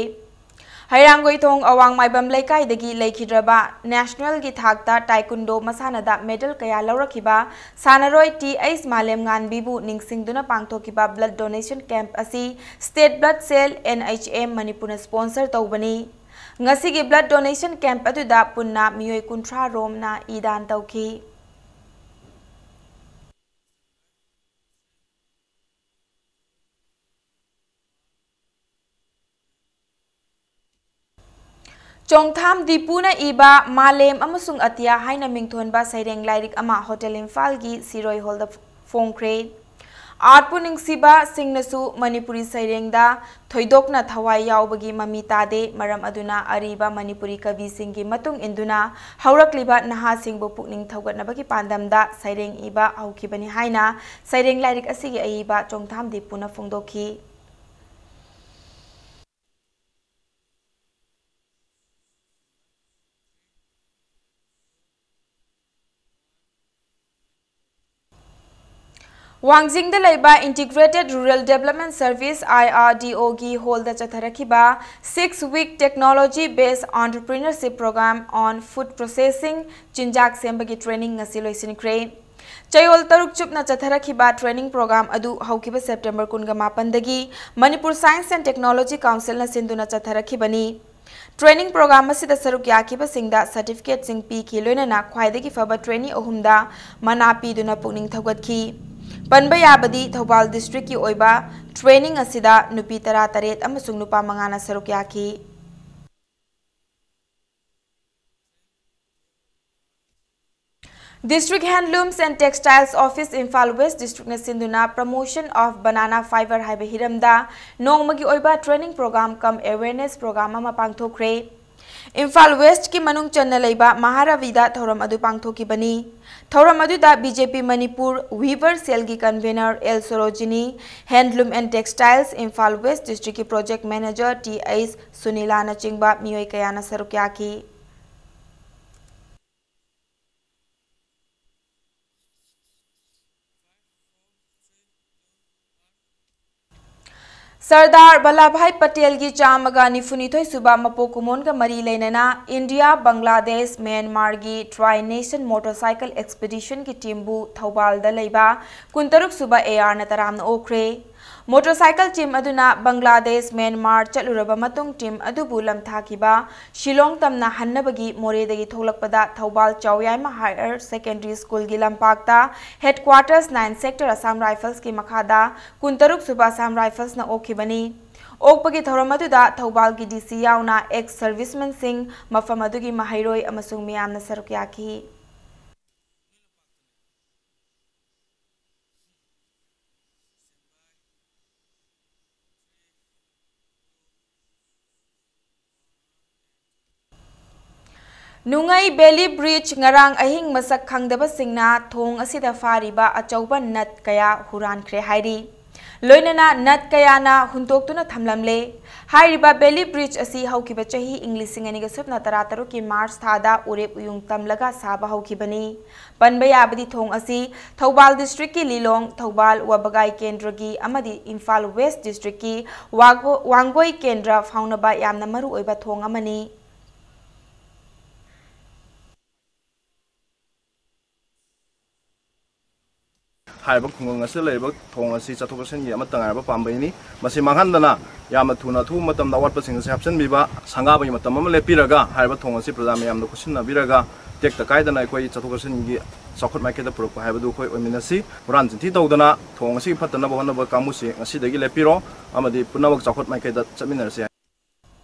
ꯍꯩꯔꯥꯡꯒꯣꯏꯊꯣꯡ ꯑꯋꯥꯡ ꯃꯥꯏꯕꯝ ꯂꯩꯀꯥꯏꯗꯒꯤ ꯂꯩꯈꯤꯗ꯭ꯔꯕ national ꯒꯤ ꯊꯥꯛꯇ taekwondo ꯃꯁꯥꯟꯅꯗ medal ꯀꯌꯥ ꯂꯧꯔꯛꯈꯤꯕ ꯁꯥꯟꯅꯔꯣꯏ ꯇꯤ ꯑꯩꯆ ꯃꯥꯂꯦꯝꯉꯥꯟꯕꯤꯕꯨ ꯅꯤꯡꯁꯤꯡꯗꯨꯅ ꯄꯥꯡꯊꯣꯛꯈꯤꯕ blood donation camp ꯑꯁꯤ State Blood Cell, N H M, ꯃꯅꯤꯄꯨꯔꯅ sponsor ꯇꯧꯕꯅꯤ꯫ ꯉꯁꯤꯒꯤ blood donation camp ꯑꯗꯨꯗ ꯄꯨꯟꯅ ꯃꯤꯑꯣꯏ ꯀꯨꯟꯊ꯭ꯔꯥ ꯔꯣꯝꯅ ꯏ ꯗꯥꯟ ꯇꯧꯈꯤ꯫ ꯆꯣꯡꯊꯥꯝ ꯗꯤꯄꯨꯅ ꯏꯕ ꯃꯥꯂꯦꯝ ꯑꯃꯁꯨꯡ ꯑꯇꯤꯌꯥ ꯍꯥꯏꯅ ꯃꯤꯡꯊꯣꯟꯕ ꯁꯩꯔꯦꯡ ꯂꯥꯏꯔꯤꯛ ꯑꯃ ꯍꯣꯇꯦꯜ ꯏꯝꯐꯥꯜꯒꯤ ꯁꯤꯔꯣꯏ ꯍꯣꯜꯗ ꯐꯣꯡꯈ꯭ꯔꯦ꯫ ꯑꯥꯔꯠꯄꯨ ꯅꯨꯡꯁꯤꯕꯁꯤꯡꯅꯁꯨ ꯃꯅꯤꯄꯨꯔꯤ ꯁꯩꯔꯦꯡꯗ ꯊꯣꯏꯗꯣꯛꯅ ꯊꯋꯥꯏ ꯌꯥꯎꯕꯒꯤ ꯃꯃꯤ ꯇꯥꯗꯦ꯫ ꯃꯔꯝ ꯑꯗꯨꯅ ꯑꯔꯤꯕ ꯃꯅꯤꯄꯨꯔꯤ ꯀꯕꯤꯁꯤꯡꯒꯤ ꯃꯇꯨꯡ ꯏꯟꯗꯨꯅ ꯍꯧꯔꯛꯂꯤꯕ ꯅꯍꯥꯁꯤꯡꯕꯨ ꯄꯨꯛꯅꯤꯡ ꯊꯧꯒꯠꯅꯕꯒꯤ ꯄꯥꯟꯗꯝꯗ ꯁꯩꯔꯦꯡ ꯏꯕ ꯍꯧꯈꯤꯕꯅꯤ ꯍꯥꯏꯅ ꯁꯩꯔꯦꯡ ꯂꯥꯏꯔꯤꯛ ꯑꯁꯤꯒꯤ ꯑꯏꯕ ꯆꯣꯡꯊꯥꯝ ꯗꯤꯄꯨꯅ ꯐꯣꯡꯗꯣꯛꯈꯤ꯫ ꯋꯥꯡꯖꯤꯡꯗ ꯂꯩꯕ Integrated Rural Development Service, I R D O ꯒꯤ ꯍꯣꯜꯗ ꯆꯠꯊꯔꯛꯈꯤꯕ six week technology based entrepreneurship program on food processing, ꯆꯤꯟꯖꯥꯛ ꯁꯦꯝꯕꯒꯤ training ꯉꯁꯤ ꯂꯣꯏꯁꯤꯟꯈ꯭ꯔꯦ꯫ ꯆꯌꯣꯜ ꯇꯔꯨꯛ ꯆꯨꯞꯅ ꯆꯠꯊꯔꯛꯈꯤꯕ training program ꯑꯗꯨ ꯍꯧꯈꯤꯕ September ꯀꯨꯟꯒ ꯃꯥꯄꯟꯗꯒꯤ Manipur Science and Technology Councilꯅ ꯁꯤꯟꯗꯨꯅ ꯆꯠꯊꯔꯛꯈꯤꯕꯅꯤ꯫ Training program ꯑꯁꯤꯗ ꯁꯔꯨꯛ ꯌꯥꯈꯤꯕꯁꯤꯡꯗ certificateꯁꯤꯡ ꯄꯤꯈꯤ, ꯂꯣꯏꯅꯅ ꯈ꯭ꯋꯥꯏꯗꯒꯤ ꯐꯕ trainee ꯑꯍꯨꯝꯗ ꯃꯅꯥ ꯄꯤꯗꯨꯅ ꯄꯨꯛꯅꯤꯡ ꯊꯧꯒꯠꯈꯤ꯫ ꯄꯟꯕ ꯌꯥꯕꯗꯤ, ꯊꯧꯕꯥꯜ districtꯀꯤ ꯑꯣꯏꯕ training ꯑꯁꯤꯗ ꯅꯨꯄꯤ ꯇꯔꯥꯇꯔꯦꯠ ꯑꯃꯁꯨꯡ ꯅꯨꯄꯥ ꯃꯉꯥꯅ ꯁꯔꯨꯛ ꯌꯥꯈꯤ꯫ District Handlooms and Textiles Office, Imphal West Districtꯅ ꯁꯤꯟꯗꯨꯅ Promotion of Banana Fiber ꯍꯥꯏꯕ ꯍꯤꯔꯝꯗ ꯅꯣꯡꯃꯒꯤ ꯑꯣꯏꯕ training program cum awareness program ꯑꯃ ꯄꯥꯡꯊꯣꯛꯈ꯭ꯔꯦ꯫ ꯏꯝꯐꯥꯜ Westꯀꯤ ꯃꯅꯨꯡ ꯆꯟꯅ ꯂꯩꯕ ꯃꯍꯥꯔꯥꯕꯤꯗ ꯊꯧꯔꯝ ꯑꯗꯨ ꯄꯥꯡꯊꯣꯛꯈꯤꯕꯅꯤ꯫ ꯊꯧꯔꯝ ꯑꯗꯨꯗ BJP Manipur Weaver Cellꯒꯤ convener L Sorojini, Handloom and Textiles Imphal West Districtꯀꯤ project manager T H Sunilanaꯆꯤꯡꯕ ꯃꯤꯑꯣꯏ ꯀꯌꯥꯅ ꯁꯔꯨꯛ ꯌꯥꯈꯤ꯫ ꯁꯔꯗꯥꯔ ꯚꯜꯂꯚꯚꯥꯏ ꯄꯇꯦꯜꯒꯤ ꯆꯥꯝꯃꯒ ꯅꯤꯐꯨꯅꯤꯊꯣꯏ ꯁꯨꯕ ꯃꯄꯣꯛ ꯀꯨꯝꯑꯣꯟꯒ ꯃꯔꯤ ꯂꯩꯅꯅ ꯏꯟꯗꯤꯌꯥ, ꯕꯪꯒ꯭ꯂꯥꯗꯦꯁ, ꯃ꯭ꯌꯥꯟꯃꯥꯔꯒꯤ Tri Nation Motorcycle Expeditionꯒꯤ teamꯕꯨ ꯊꯧꯕꯥꯜꯗ ꯂꯩꯕ ꯀꯨꯟꯇꯔꯨꯛ ꯁꯨꯕ ARꯅ ꯇꯔꯥꯝꯅ ꯑꯣꯛꯈ꯭ꯔꯦ꯫ Motorcycle team ꯑꯗꯨꯅ ꯕꯪꯒ꯭ꯂꯥꯗꯦꯁ, ꯃ꯭ꯌꯥꯟꯃꯥꯔ ꯆꯠꯂꯨꯔꯕ ꯃꯇꯨꯡ team ꯑꯗꯨꯕꯨ ꯂꯝꯊꯥꯈꯤꯕ ꯁꯤꯂꯣꯡ ꯇꯝꯅ ꯍꯟꯅꯕꯒꯤ ꯃꯣꯔꯦꯗꯒꯤ ꯊꯣꯛꯂꯛꯄꯗ ꯊꯧꯕꯥꯜ ꯆꯥꯎꯌꯥꯏꯃ Higher Secondary Schoolꯒꯤ ꯂꯝꯄꯥꯛꯇ Headquarters nine Sector Assam Riflesꯀꯤ ꯃꯈꯥꯗ ꯀꯨꯟꯇꯔꯨꯛ ꯁꯨꯕ Assam Riflesꯅ ꯑꯣꯛꯈꯤꯕꯅꯤ꯫ ꯑꯣꯛꯄꯒꯤ ꯊꯧꯔꯝ ꯑꯗꯨꯗ ꯊꯧꯕꯥꯜꯒꯤ DC ꯌꯥꯎꯅ ex servicemenꯁꯤꯡ, ꯃꯐꯝ ꯑꯗꯨꯒꯤ ꯃꯍꯩꯔꯣꯏ ꯑꯃꯁꯨꯡ ꯃꯤꯌꯥꯝꯅ ꯁꯔꯨꯛ ꯌꯥꯈꯤ꯫ ꯅꯨꯡꯉꯩ Valley Bridge, ꯉꯔꯥꯡ ꯑꯍꯤꯡ ꯃꯁꯛ ꯈꯪꯗꯕꯁꯤꯡꯅ ꯊꯣꯡ ꯑꯁꯤꯗ ꯐꯥꯔꯤꯕ ꯑꯆꯧꯕ ꯅꯠ ꯀꯌꯥ ꯍꯨꯔꯥꯟꯈ꯭ꯔꯦ ꯍꯥꯏꯔꯤ꯫ ꯂꯣꯏꯅꯅ ꯅꯠ ꯀꯌꯥꯅ ꯍꯨꯟꯗꯣꯛꯇꯨꯅ ꯊꯝꯂꯝꯂꯦ꯫ ꯍꯥꯏꯔꯤꯕ Valley Bridge ꯑꯁꯤ ꯍꯧꯈꯤꯕ ꯆꯍꯤ ꯏꯪ ꯂꯤꯁꯤꯡ ꯑꯅꯤꯒ ꯁꯨꯞꯅ ꯇꯔꯥꯇꯔꯨꯛꯀꯤ March ꯊꯥꯗ ꯎꯔꯦꯞ ꯎꯌꯨꯡ ꯇꯝꯂꯒ ꯁꯥꯕ ꯍꯧꯈꯤꯕꯅꯤ꯫ ꯄꯟꯕ ꯌꯥꯕꯗꯤ ꯊꯣꯡ ꯑꯁꯤ ꯊꯧꯕꯥꯜ districtꯀꯤ ꯂꯤꯂꯣꯡ, ꯊꯧꯕꯥꯜ, ꯋꯥꯕꯒꯥꯏ ꯀꯦꯟꯗ꯭ꯔꯒꯤ ꯑꯃꯗꯤ ꯏꯝꯐꯥꯜ West districtꯀꯤ ꯋꯥꯒꯣ-, ꯋꯥꯡꯒꯣꯏ ꯀꯦꯟꯗ꯭ꯔ ꯐꯥꯎꯅꯕ ꯌꯥꯝꯅ ꯃꯔꯨ ꯑꯣꯏꯕ ꯊꯣꯡ ꯑꯃꯅꯤ꯫ ꯍꯥꯏꯔꯤꯕ ꯈꯨꯡꯒꯪ ꯑꯁꯤꯗ ꯂꯩꯔꯤꯕ ꯊꯣꯡ ꯑꯁꯤ ꯆꯠꯊꯣꯛ ꯆꯠꯁꯤꯟꯒꯤ ꯑꯃꯠꯇ ꯉꯥꯏꯔꯕ ꯄꯥꯝꯕꯩꯅꯤ꯫ ꯃꯁꯤ ꯃꯥꯡꯍꯟꯗꯅ ꯌꯥꯝꯅ ꯊꯨꯅ ꯑꯊꯨꯕ ꯃꯇꯝꯗ ꯑꯋꯥꯠꯄꯁꯤꯡ ꯑꯁꯤ ꯍꯥꯞꯆꯤꯟꯕꯤꯕ, ꯁꯪꯒꯥꯕꯒꯤ ꯃꯇꯝ ꯑꯃ ꯂꯦꯞꯄꯤꯔꯒ ꯍꯥꯏꯔꯤꯕ ꯊꯣꯡ ꯑꯁꯤ ꯄ꯭ꯔꯖꯥ ꯃꯌꯥꯝꯗ ꯈꯨꯠꯁꯤꯟꯅꯕꯤꯔꯒ ꯇꯦꯛꯇ ꯀꯥꯏꯗꯅ ꯑꯩꯈꯣꯏ ꯆꯠꯊꯣꯛ ꯆꯠꯁꯤꯟꯒꯤ ꯆꯥꯎꯈꯠ ꯃꯥꯏꯀꯩꯗ ꯄꯨꯔꯛꯄ ꯍꯥꯏꯕꯗꯨ ꯑꯩꯈꯣꯏ ꯑꯣꯏꯃꯤꯟꯅꯁꯤ꯫ ꯍꯨꯔꯥꯟ ꯆꯤꯟꯊꯤ ꯇꯧꯗꯅ ꯊꯣꯡ ꯑꯁꯤꯒꯤ ꯐꯠꯇꯅꯕ ꯍꯣꯠꯅꯕ ꯀꯥꯡꯕꯨꯁꯤ ꯉꯁꯤꯗꯒꯤ ꯂꯦꯞꯄꯤꯔꯣ ꯑꯃꯗꯤ ꯄꯨꯝꯅꯃꯛ ꯆꯥꯎꯈꯠ ꯃꯥꯏꯀꯩꯗ ꯆꯠꯃꯤꯟꯅꯔꯁꯤ ꯍꯥꯏ꯫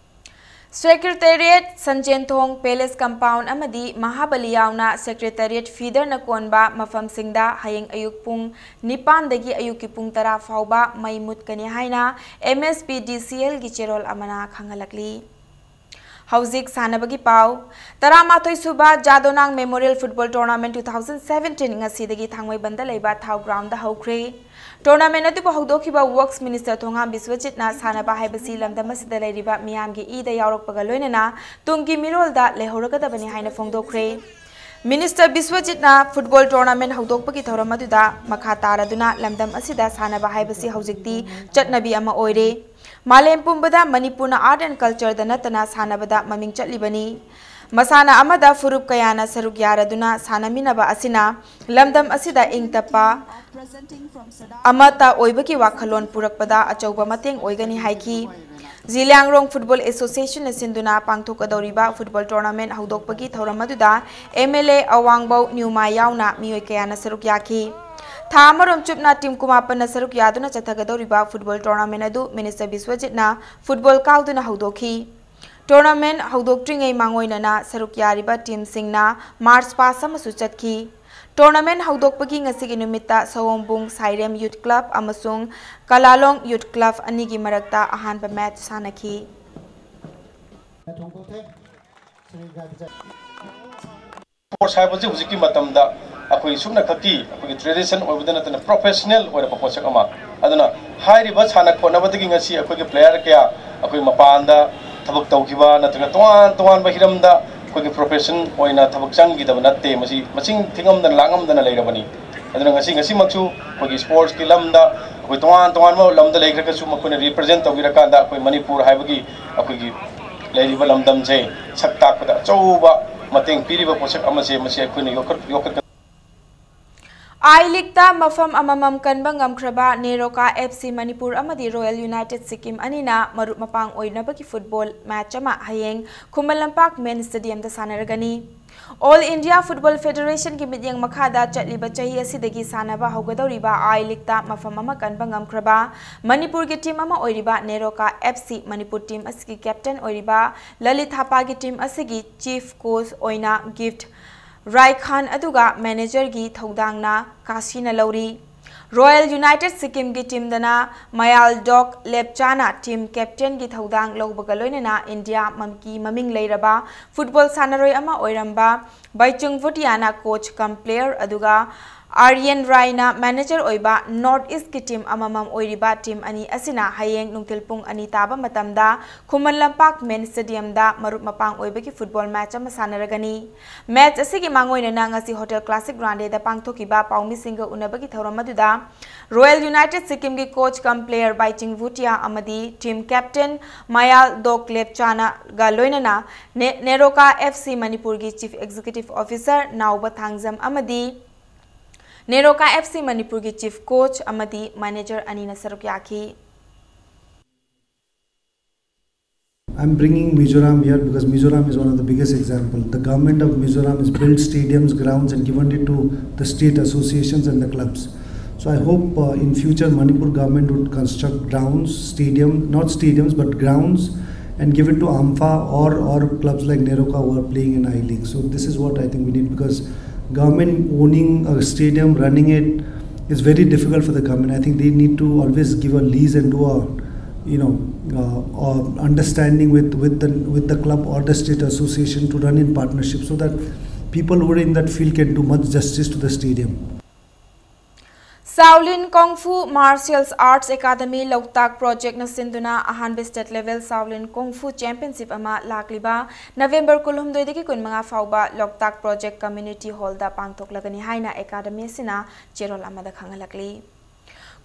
Secretariat, ꯁꯟꯖꯦꯟꯊꯣꯡ, Palace Compound ꯑꯃꯗꯤ ꯃꯍꯥꯕꯂꯤ ꯌꯥꯎꯅ Secretariat feederꯅ ꯀꯣꯟꯕ ꯃꯐꯝꯁꯤꯡꯗ ꯍꯌꯦꯡ ꯑꯌꯨꯛ ꯄꯨꯡ ꯅꯤꯄꯥꯟꯗꯒꯤ ꯑꯌꯨꯛꯀꯤ ꯄꯨꯡ ꯇꯔꯥ ꯐꯥꯎꯕ ꯃꯩ ꯃꯨꯠꯀꯅꯤ ꯍꯥꯏꯅ M S P D C Lꯒꯤ ꯆꯦꯔꯣꯜ ꯑꯃꯅ ꯈꯪꯍꯜꯂꯛꯂꯤ꯫ ꯍꯧꯖꯤꯛ ꯁꯥꯟꯅꯕꯒꯤ ꯄꯥꯎ꯫ ꯇꯔꯥꯃꯥꯊꯣꯏ ꯁꯨꯕ ꯖꯥꯗꯣꯅꯥꯡ Memorial Football Tournament two thousand seventeen ꯉꯁꯤꯗꯒꯤ ꯊꯥꯡꯃꯩꯕꯟꯗ ꯂꯩꯕ ꯊꯥꯎ groundꯗ ꯍꯧꯈ꯭ꯔꯦ꯫ Tournament ꯑꯗꯨꯕꯨ ꯍꯧꯗꯣꯛꯈꯤꯕ Works Minister ꯊꯣꯉꯥꯝ ꯕꯤꯁ꯭ꯋꯖꯤꯠꯅ ꯁꯥꯟꯅꯕ ꯍꯥꯏꯕꯁꯤ ꯂꯝꯗꯝ ꯑꯁꯤꯗ ꯂꯩꯔꯤꯕ ꯃꯤꯌꯥꯝꯒꯤ ꯏꯗ ꯌꯥꯎꯔꯛꯄꯒ ꯂꯣꯏꯅꯅ ꯇꯨꯡꯒꯤ ꯃꯤꯔꯣꯜꯗ ꯂꯩꯍꯧꯔꯒꯗꯕꯅꯤ ꯍꯥꯏꯅ ꯐꯣꯡꯗꯣꯛꯈ꯭ꯔꯦ꯫ Minister ꯕꯤꯁ꯭ꯋꯖꯤꯠꯅ football tournament ꯍꯧꯗꯣꯛꯄꯒꯤ ꯊꯧꯔꯝ ꯑꯗꯨꯗ ꯃꯈꯥ ꯇꯥꯔꯗꯨꯅ ꯂꯝꯗꯝ ꯑꯁꯤꯗ ꯁꯥꯟꯅꯕ ꯍꯥꯏꯕꯁꯤ ꯍꯧꯖꯤꯛꯇꯤ ꯆꯠꯅꯕꯤ ꯑꯃ ꯑꯣꯏꯔꯦ꯫ ꯃꯥꯂꯦꯝ ꯄꯨꯝꯕꯗ ꯃꯅꯤꯄꯨꯔꯅ art and cultureꯗ ꯅꯠꯇꯅ ꯁꯥꯟꯅꯕꯗ ꯃꯃꯤꯡ ꯆꯠꯂꯤꯕꯅꯤ꯫ ꯃꯁꯥꯟꯅ ꯑꯃꯗ ꯐꯨꯔꯨꯞ ꯀꯌꯥꯅ ꯁꯔꯨꯛ ꯌꯥꯔꯗꯨꯅ ꯁꯥꯟꯅꯃꯤꯟꯅꯕ ꯑꯁꯤꯅ ꯂꯝꯗꯝ ꯑꯁꯤꯗ ꯏꯪ ꯇꯞꯄ ꯑꯃꯠꯇ ꯑꯣꯏꯕꯒꯤ ꯋꯥꯈꯜꯂꯣꯟ ꯄꯨꯔꯛꯄꯗ ꯑꯆꯧꯕ ꯃꯇꯦꯡ ꯑꯣꯏꯒꯅꯤ ꯍꯥꯏꯈꯤ꯫ ꯖꯤꯂꯤꯌꯥꯡꯔꯣꯡ Football Associationꯅ ꯁꯤꯟꯗꯨꯅ ꯄꯥꯡꯊꯣꯛꯀꯗꯧꯔꯤꯕ football tournament ꯍꯧꯗꯣꯛꯄꯒꯤ ꯊꯧꯔꯝ ꯑꯗꯨꯗ M L A ꯑꯋꯥꯡꯕꯧ ꯅ꯭ꯌꯨꯃꯥ ꯌꯥꯎꯅ ꯃꯤꯑꯣꯏ ꯀꯌꯥꯅ ꯁꯔꯨꯛ ꯌꯥꯈꯤ꯫ ꯊꯥ ꯑꯃꯔꯣꯝ ꯆꯨꯞꯅ team ꯀꯨꯟꯃꯥꯄꯟꯅ ꯁꯔꯨꯛ ꯌꯥꯗꯨꯅ ꯆꯠꯊꯒꯗꯧꯔꯤꯕ football tournament ꯑꯗꯨ Minister ꯕꯤꯁ꯭ꯋꯖꯤꯠꯅ football ꯀꯥꯎꯗꯨꯅ ꯍꯧꯗꯣꯛꯈꯤ꯫ Tournament ꯍꯧꯗꯣꯛꯇ꯭ꯔꯤꯉꯩ ꯃꯥꯡꯑꯣꯏꯅꯅ ꯁꯔꯨꯛ ꯌꯥꯔꯤꯕ teamꯁꯤꯡꯅ march past ꯑꯃꯁꯨ ꯆꯠꯈꯤ꯫ Tournament ꯍꯧꯗꯣꯛꯄꯒꯤ ꯉꯁꯤꯒꯤ ꯅꯨꯃꯤꯠꯇ ꯁꯑꯣꯝꯕꯨꯡ ꯁꯥꯏꯔꯦꯝ Youth Club ꯑꯃꯁꯨꯡ ꯀꯂꯥꯂꯣꯡ Youth Club ꯑꯅꯤꯒꯤ ꯃꯔꯛꯇ ꯑꯍꯥꯟꯕ match ꯁꯥꯟꯅꯈꯤ꯫ Sports ꯍꯥꯏꯕꯁꯤ ꯍꯧꯖꯤꯛꯀꯤ ꯃꯇꯝꯗ ꯑꯩꯈꯣꯏ ꯁꯨꯞꯅꯈꯛꯀꯤ ꯑꯩꯈꯣꯏꯒꯤ tradition ꯑꯣꯏꯕꯗ ꯅꯠꯇꯅ professional ꯑꯣꯏꯔꯛꯄ ꯄꯣꯠꯁꯛ ꯑꯃ꯫ ꯑꯗꯨꯅ ꯍꯥꯏꯔꯤꯕ ꯁꯥꯟꯅ ꯈꯣꯠꯅꯕꯗꯒꯤ ꯉꯁꯤ ꯑꯩꯈꯣꯏꯒꯤ player ꯀꯌꯥ ꯑꯩꯈꯣꯏ ꯃꯄꯥꯟꯗ ꯊꯕꯛ ꯇꯧꯈꯤꯕ ꯅꯠꯇ꯭ꯔꯒ ꯇꯣꯉꯥꯟ ꯇꯣꯉꯥꯟꯕ ꯍꯤꯔꯝꯗ ꯑꯩꯈꯣꯏꯒꯤ profession ꯑꯣꯏꯅ ꯊꯕꯛ ꯆꯪꯈꯤꯗꯕ ꯅꯠꯇꯦ꯫ ꯃꯁꯤ ꯃꯁꯤꯡ ꯊꯤꯉꯝꯗꯅ ꯂꯥꯡꯉꯝꯗꯅ ꯂꯩꯔꯕꯅꯤ꯫ ꯑꯗꯨꯅ ꯉꯁꯤ, ꯉꯁꯤꯃꯛꯁꯨ ꯑꯩꯈꯣꯏꯒꯤ sportsꯀꯤ ꯂꯝꯗ ꯑꯩꯈꯣꯏ ꯇꯣꯉꯥꯟ ꯇꯣꯉꯥꯟꯕ ꯂꯝꯗ ꯂꯩꯈ꯭ꯔꯒꯁꯨ ꯃꯈꯣꯏꯅ represent ꯇꯧꯕꯤꯔꯀꯥꯟꯗ ꯑꯩꯈꯣꯏ ꯃꯅꯤꯄꯨꯔ ꯍꯥꯏꯕꯒꯤ ꯑꯩꯈꯣꯏꯒꯤ ꯂꯩꯔꯤꯕ ꯂꯝꯗꯝꯁꯦ ꯁꯛ ꯇꯥꯛꯄꯗ ꯑꯆꯧꯕ ꯃꯇꯦꯡ ꯄꯤꯔꯤꯕ ꯄꯣꯠꯁꯛ ꯑꯃꯁꯦ ꯃꯁꯤ ꯑꯩꯈꯣꯏꯅ ꯌꯣꯛꯈꯠ-, ꯌꯣꯛꯈꯠꯀꯗꯕ꯫ ꯑꯥꯏ ꯂꯤꯒꯇ ꯃꯐꯝ ꯑꯃꯃꯝ ꯀꯟꯕ ꯉꯝꯈ꯭ꯔꯕ ꯅꯦꯔꯣꯀꯥ ꯑꯦꯐ ꯁꯤ ꯃꯅꯤꯄꯨꯔ ꯑꯃꯗꯤ ꯔꯣꯌꯦꯜ ꯌꯨꯅꯥꯏꯇꯦꯗ ꯁꯤꯛꯀꯤꯝ ꯑꯅꯤꯅ ꯃꯔꯨꯞ ꯃꯄꯥꯡ ꯑꯣꯏꯅꯕꯒꯤ ꯐꯨꯠꯕꯣꯜ ꯃꯦꯆ ꯑꯃ ꯍꯌꯦꯡ ꯈꯨꯃꯟ ꯂꯝꯄꯥꯛ ꯃꯦꯟ ꯁ꯭ꯇꯦꯗꯤꯌꯝꯗ ꯁꯥꯟꯅꯔꯒꯅꯤ꯫ ꯑꯣꯜ ꯏꯟꯗꯤꯌꯥ ꯐꯨꯠꯕꯣꯜ ꯐꯦꯗꯦꯔꯦꯁꯟꯒꯤ ꯃꯤꯠꯌꯦꯡ ꯃꯈꯥꯗ ꯆꯠꯂꯤꯕ ꯆꯍꯤ ꯑꯁꯤꯗꯒꯤ ꯁꯥꯟꯅꯕ ꯍꯧꯒꯗꯧꯔꯤꯕ ꯑꯥꯏ ꯂꯤꯒꯇ ꯃꯐꯝ ꯑꯃ ꯀꯟꯕ ꯉꯝꯈ꯭ꯔꯕ ꯃꯅꯤꯄꯨꯔꯒꯤ ꯇꯤꯝ ꯑꯃ ꯑꯣꯏꯔꯤꯕ NEROCA F C Manipur team ꯑꯁꯤꯒꯤ ꯀꯦꯞꯇꯦꯟ ꯑꯣꯏꯔꯤꯕ ꯂꯂꯤꯠ ꯊꯥꯄꯥꯒꯤ ꯇꯤꯝ ꯑꯁꯤꯒꯤ ꯆꯤꯐ ꯀꯣꯆ ꯑꯣꯏꯅ ꯒꯤꯐ ꯔꯥꯏꯈꯥꯟ ꯑꯗꯨꯒ ꯃꯦꯅꯦꯖꯔꯒꯤ ꯊꯧꯗꯥꯡꯅ ꯀꯥꯁꯤꯅ ꯂꯧꯔꯤ꯫ ꯔꯣꯌꯦꯜ ꯌꯨꯅꯥꯏꯇꯦꯗ ꯁꯤꯛꯀꯤꯝꯒꯤ ꯇꯤꯝꯗꯅ ꯃꯌꯥꯜ ꯗꯣꯛ ꯂꯦꯞꯆꯥꯅ ꯇꯤꯝ ꯀꯦꯞꯇꯦꯟꯒꯤ ꯊꯧꯗꯥꯡ ꯂꯧꯕꯒ ꯂꯣꯏꯅꯅ ꯏꯟꯗꯤꯌꯥꯒꯤ ꯃꯃꯤꯡ ꯂꯩꯔꯕ ꯐꯨꯠꯕꯣꯜ ꯁꯥꯟꯅꯔꯣꯏ ꯑꯃ ꯑꯣꯏꯔꯝꯕ ꯕꯥꯏꯆꯨꯡ ꯚꯨꯇꯤꯌꯥꯅ ꯀꯣꯆ ꯀꯝ ꯄ꯭ꯂꯦꯌꯔ ꯑꯗꯨꯒ ꯑꯥꯔꯌꯟ ꯔꯥꯏꯅ ꯃꯦꯅꯦꯖꯔ ꯑꯣꯏꯕ ꯅꯣꯔꯠ ꯏꯁ꯭ꯠꯀꯤ ꯇꯤꯝ ꯑꯃꯃꯝ ꯑꯣꯏꯔꯤꯕ ꯇꯤꯝ ꯑꯅꯤ ꯑꯁꯤꯅ ꯍꯌꯦꯡ ꯅꯨꯡꯊꯤꯜ ꯄꯨꯡ ꯑꯅꯤ ꯇꯥꯕ ꯃꯇꯝꯗ ꯈꯨꯃꯟ ꯂꯝꯄꯥꯛ ꯃꯦꯟ ꯁ꯭ꯇꯦꯗꯤꯌꯝꯗ ꯃꯔꯨꯞ ꯃꯄꯥꯡ ꯑꯣꯏꯕꯒꯤ ꯐꯨꯠꯕꯣꯜ ꯃꯦꯆ ꯑꯃ ꯁꯥꯟꯅꯔꯒꯅꯤ꯫ ꯃꯦꯆ ꯑꯁꯤꯒꯤ ꯃꯥꯡꯑꯣꯏꯅꯅ ꯉꯁꯤ ꯍꯣꯇꯦꯜ ꯀ꯭ꯂꯥꯁꯤꯛ ꯒ꯭ꯔꯥꯟꯗꯦꯗ ꯄꯥꯡꯊꯣꯛꯈꯤꯕ ꯄꯥꯎꯃꯤꯁꯤꯡꯒ ꯎꯅꯕꯒꯤ ꯊꯧꯔꯝ ꯑꯗꯨꯗ ꯔꯣꯌꯦꯜ ꯌꯨꯅꯥꯏꯇꯦꯗ ꯁꯤꯛꯀꯤꯝꯒꯤ ꯀꯣꯆ ꯀꯝ ꯄ꯭ꯂꯦꯌꯔ ꯕꯥꯏꯆꯤꯡ ꯚꯨꯇꯤꯌꯥ ꯑꯃꯗꯤ ꯇꯤꯝ ꯀꯦꯞꯇꯦꯟ ꯃꯌꯥꯜ ꯗꯣꯛ ꯂꯦꯞꯆꯥꯅꯒ ꯂꯣꯏꯅꯅ ꯅꯦ-, ꯅꯦꯔꯣꯀꯥ ꯑꯦꯐ ꯁꯤ ꯃꯅꯤꯄꯨꯔꯒꯤ ꯆꯤꯐ ꯑꯦꯛꯖꯤꯀ꯭ꯌꯨꯇꯤꯚ ꯑꯣꯐꯤꯁꯥꯔ ꯅꯥꯎꯕ ꯊꯥꯡꯖꯝ ꯑꯃꯗꯤ ꯅꯦꯔꯣꯀꯥ ꯑꯦꯐ ꯁꯤ ꯃꯅꯤꯄꯨꯔꯒꯤ ꯆꯤꯐ ꯀꯣꯆ ꯑꯃꯗꯤ ꯃꯦꯅꯦꯖꯔ ꯑꯅꯤꯅ ꯁꯔꯨꯛ ꯌꯥꯈꯤ꯫ I'm bringing Mizoram here because Mizoram is one of the biggest example. The government of Mizoram has built stadiums, grounds, and given it to the state associations and the clubs. So I hope uh, in future Manipur government would construct grounds, stadium, not stadiums, but grounds, and give it to AMFA or, or clubs like Neroka who are playing in I League. So this is what I think we need, because government owning a stadium, running it, is very difficult for the government. I think they need to always give a lease and do a, you know, uh, or understanding with, with the, with the club or the state association to run in partnership, so that people who are in that field can do much justice to the stadium. Shaolin Kung Fu Martial Arts Academy ꯂꯣꯛꯇꯥꯛ ꯄ꯭ꯔꯣꯖꯦꯛꯅ ꯁꯤꯟꯗꯨꯅ ꯑꯍꯥꯟꯕ state level ꯁꯥꯎꯂꯤꯟ ꯀꯣꯡꯐꯨ championship ꯑꯃ ꯂꯥꯛꯂꯤꯕ November ꯀꯨꯟꯍꯨꯝꯗꯣꯏꯗꯒꯤ ꯀꯨꯟꯃꯉꯥ ꯐꯥꯎꯕ ꯂꯣꯛꯇꯥꯛ project community ꯍꯣꯜꯗ ꯄꯥꯡꯊꯣꯛꯂꯒꯅꯤ ꯍꯥꯏꯅ academy ꯑꯁꯤꯅ ꯆꯦꯔꯣꯜ ꯑꯃꯗ ꯈꯪꯍꯜꯂꯛꯂꯤ꯫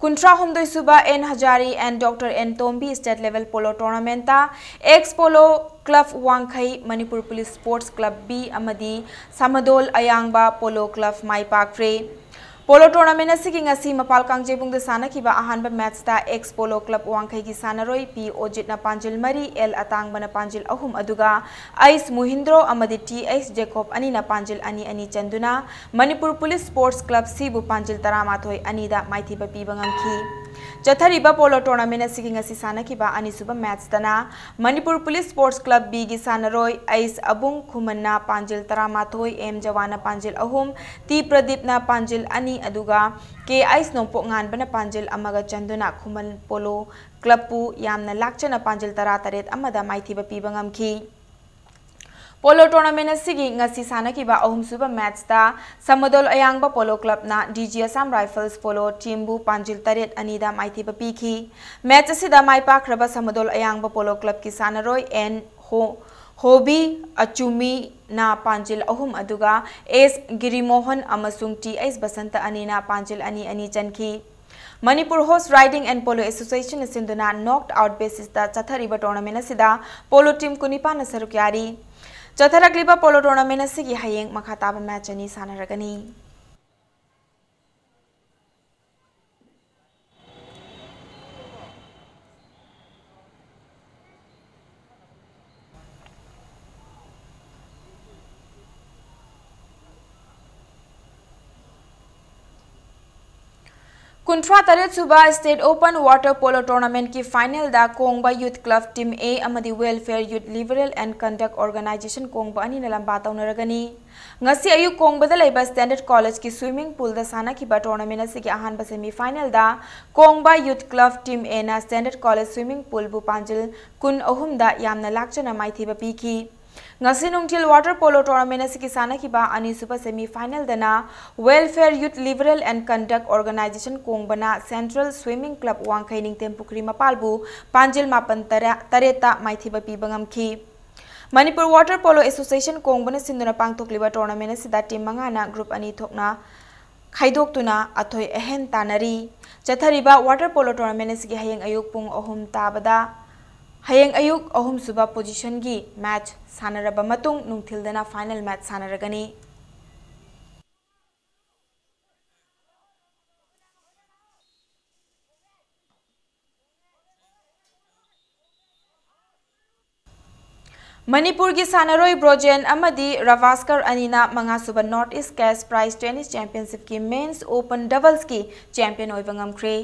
ꯀꯨꯟꯊ꯭ꯔꯥ ꯍꯨꯝꯗꯣꯏ ꯁꯨꯕ N Hazari and Doctor N Tombi state level polo ꯇꯣꯔꯅꯥꯃꯦꯟꯠꯇ X polo club Wangkhei, Manipur police sports club B ꯑꯃꯗꯤ ꯁꯃꯗꯣꯜ ꯑꯌꯥꯡꯕ ꯄꯣꯂꯣ ꯀ꯭ꯂꯕ ꯃꯥꯏ ꯄꯥꯛꯈ꯭ꯔꯦ꯫ Polo tournament ꯑꯁꯤꯒꯤ ꯉꯁꯤ ꯃꯄꯥꯜ ꯀꯥꯡꯖꯩꯕꯨꯡꯗ ꯁꯥꯟꯅꯈꯤꯕ ꯑꯍꯥꯟꯕ matchꯇ Ex Polo Club ꯋꯥꯡꯈꯩꯒꯤ ꯁꯥꯟꯅꯔꯣꯏ ꯄꯤ ꯑꯣꯖꯤꯠꯅ ꯄꯥꯟꯖꯤꯜ ꯃꯔꯤ, ꯑꯦꯜ ꯑꯇꯥꯡꯕꯅ ꯄꯥꯟꯖꯤꯜ ꯑꯍꯨꯝ, ꯑꯗꯨꯒ ꯑꯩꯁ ꯃꯨꯍꯤꯟꯗ꯭ꯔꯣ ꯑꯃꯗꯤ ꯇꯤ ꯑꯩꯁ ꯖꯦꯀꯣꯕ ꯑꯅꯤꯅ ꯄꯥꯟꯖꯤꯜ ꯑꯅꯤ ꯑꯅꯤ ꯆꯟꯗꯨꯅ ꯃꯅꯤꯄꯨꯔ ꯄꯨꯂꯤꯁ Sports Club ꯁꯤꯕꯨ ꯄꯥꯟꯖꯤꯜ ꯇꯔꯥꯃꯥꯊꯣꯏ ꯑꯅꯤꯗ ꯃꯥꯏꯊꯤꯕ ꯄꯤꯕ ꯉꯝꯈꯤ꯫ ꯆꯠꯊꯔꯤꯕ polo tournament ꯑꯁꯤꯒꯤ ꯉꯁꯤ ꯁꯥꯟꯅꯈꯤꯕ ꯑꯅꯤꯁꯨꯕ matchꯇꯅ ꯃꯅꯤꯄꯨꯔ ꯄꯨꯂꯤꯁ Sports Club Bꯒꯤ ꯁꯥꯟꯅꯔꯣꯏ ꯑꯩꯁ ꯑꯕꯨꯡ ꯈꯨꯃꯟꯅ ꯄꯥꯟꯖꯤꯜ ꯇꯔꯥꯃꯥꯊꯣꯏ, ꯑꯦꯝ ꯖꯋꯥꯟꯅ ꯄꯥꯟꯖꯤꯜ ꯑꯍꯨꯝ, ꯇꯤ ꯄ꯭ꯔꯗꯤꯞꯅ ꯄꯥꯟꯖꯤꯜ ꯑꯅꯤ, ꯑꯗꯨꯒ ꯀꯦ ꯑꯩꯁ ꯅꯣꯡꯄꯣꯛ ꯉꯥꯟꯕꯅ ꯄꯥꯟꯖꯤꯜ ꯑꯃꯒ ꯆꯟꯗꯨꯅ ꯈꯨꯃꯟ Polo Clubꯄꯨ ꯌꯥꯝꯅ ꯂꯥꯛꯆꯅ ꯄꯥꯟꯖꯤꯜ ꯇꯔꯥꯇꯔꯦꯠ ꯑꯃꯗ ꯃꯥꯏꯊꯤꯕ ꯄꯤꯕ ꯉꯝꯈꯤ꯫ Polo tournament ꯑꯁꯤꯒꯤ ꯉꯁꯤ ꯁꯥꯟꯅꯈꯤꯕ ꯑꯍꯨꯝꯁꯨꯕ matchꯇ ꯁꯃꯗꯣꯜ ꯑꯌꯥꯡꯕ Polo Clubꯅ D G Assam Rifles Polo Teamꯕꯨ ꯄꯥꯟꯖꯤꯜ ꯇꯔꯦꯠ ꯑꯅꯤꯗ ꯃꯥꯏꯊꯤꯕ ꯄꯤꯈꯤ꯫ Match ꯑꯁꯤꯗ ꯃꯥꯏ ꯄꯥꯛꯈ꯭ꯔꯕ ꯁꯃꯗꯣꯜ ꯑꯌꯥꯡꯕ Polo Clubꯀꯤ ꯁꯥꯟꯅꯔꯣꯏ ꯑꯦꯟ ꯍꯣ-, ꯍꯣꯕꯤ ꯑꯆꯨꯃꯤꯅ ꯄꯥꯟꯖꯤꯜ ꯑꯍꯨꯝ, ꯑꯗꯨꯒ ꯑꯦꯁ ꯒꯤꯔꯤꯃꯣꯍꯟ ꯑꯃꯁꯨꯡ ꯇꯤ ꯑꯩꯁ ꯕꯁꯟꯇ ꯑꯅꯤꯅ ꯄꯥꯟꯖꯤꯜ ꯑꯅꯤ ꯑꯅꯤ ꯆꯟꯈꯤ꯫ Manipur Horse Riding and Polo Associationꯅ ꯁꯤꯟꯗꯨꯅ knock out basisꯇ ꯆꯠꯊꯔꯤꯕ tournament ꯑꯁꯤꯗ polo team ꯀꯨꯟꯅꯤꯄꯥꯟꯅ ꯁꯔꯨꯛ ꯌꯥꯔꯤ꯫ ꯆꯠꯊꯔꯛꯂꯤꯕ polo tournament ꯑꯁꯤꯒꯤ ꯍꯌꯦꯡ ꯃꯈꯥ ꯇꯥꯕ match ꯑꯅꯤ ꯁꯥꯟꯅꯔꯒꯅꯤ꯫ ꯀꯨꯟꯊ꯭ꯔꯥ ꯇꯔꯦꯠ ꯁꯨꯕ State Open Water Polo Tournamentꯀꯤ finalꯗ ꯀꯣꯡꯕ Youth Club Team A ꯑꯃꯗꯤ Welfare Youth Liberal and Conduct Organization ꯀꯣꯡꯕ ꯑꯅꯤꯅ ꯂꯝꯕꯥ ꯇꯧꯅꯔꯒꯅꯤ꯫ ꯉꯁꯤ ꯑꯌꯨꯛ ꯀꯣꯡꯕꯗ ꯂꯩꯕ Standard Collegeꯀꯤ swimming poolꯗ ꯁꯥꯟꯅꯈꯤꯕ tournament ꯑꯁꯤꯒꯤ ꯑꯍꯥꯟꯕ semi finalꯗ ꯀꯣꯡꯕ Youth Club Team Aꯅ Standard College swimming poolꯕꯨ ꯄꯥꯟꯖꯤꯜ ꯀꯨꯟ ꯑꯍꯨꯝꯗ ꯌꯥꯝꯅ ꯂꯥꯛꯆꯅ ꯃꯥꯏꯊꯤꯕ ꯄꯤꯈꯤ꯫ ꯉꯁꯤ ꯅꯨꯡꯊꯤꯜ water polo tournament ꯑꯁꯤꯒꯤ ꯁꯥꯟꯅꯈꯤꯕ ꯑꯅꯤꯁꯨꯕ semi finalꯗꯅ Welfare Youth Liberal and Conduct Organization ꯀꯣꯡꯕꯅ Central Swimming Club ꯋꯥꯡꯈꯩ ꯅꯤꯡꯊꯦꯝ ꯄꯨꯈ꯭ꯔꯤ ꯃꯄꯥꯜꯕꯨ ꯄꯥꯟꯖꯤꯜ ꯃꯥꯄꯟ ꯇꯔꯥ, ꯇꯔꯦꯠꯇ ꯃꯥꯏꯊꯤꯕ ꯄꯤꯕ ꯉꯝꯈꯤ꯫ Manipur Water Polo Association ꯀꯣꯡꯕꯅ ꯁꯤꯟꯗꯨꯅ ꯄꯥꯡꯊꯣꯛꯂꯤꯕ tournament ꯑꯁꯤꯗ team ꯃꯉꯥꯅ group ꯑꯅꯤ ꯊꯣꯛꯅ ꯈꯥꯏꯗꯣꯛꯇꯨꯅ ꯑꯊꯣꯏ ꯑꯍꯦꯟ ꯇꯥꯟꯅꯔꯤ꯫ ꯆꯠꯊꯔꯤꯕ water polo tournament ꯑꯁꯤꯒꯤ ꯍꯌꯦꯡ ꯑꯌꯨꯛ ꯄꯨꯡ ꯑꯍꯨꯝ ꯇꯥꯕꯗ, ꯍꯌꯦꯡ ꯑꯌꯨꯛ ꯑꯍꯨꯝꯁꯨꯕ positionꯒꯤ match ꯁꯥꯟꯅꯔꯕ ꯃꯇꯨꯡ ꯅꯨꯡꯊꯤꯜꯗꯅ final match ꯁꯥꯟꯅꯔꯒꯅꯤ꯫ ꯃꯅꯤꯄꯨꯔꯒꯤ ꯁꯥꯟꯅꯔꯣꯏ ꯕ꯭ꯔꯣꯖꯦꯟ ꯑꯃꯗꯤ ꯔꯚꯥꯁꯀꯔ ꯑꯅꯤꯅ ꯃꯉꯥꯁꯨꯕ North East Cash Prize Tennis Championshipꯀꯤ Men's Open Doublesꯀꯤ champion ꯑꯣꯏꯕ ꯉꯝꯈ꯭ꯔꯦ꯫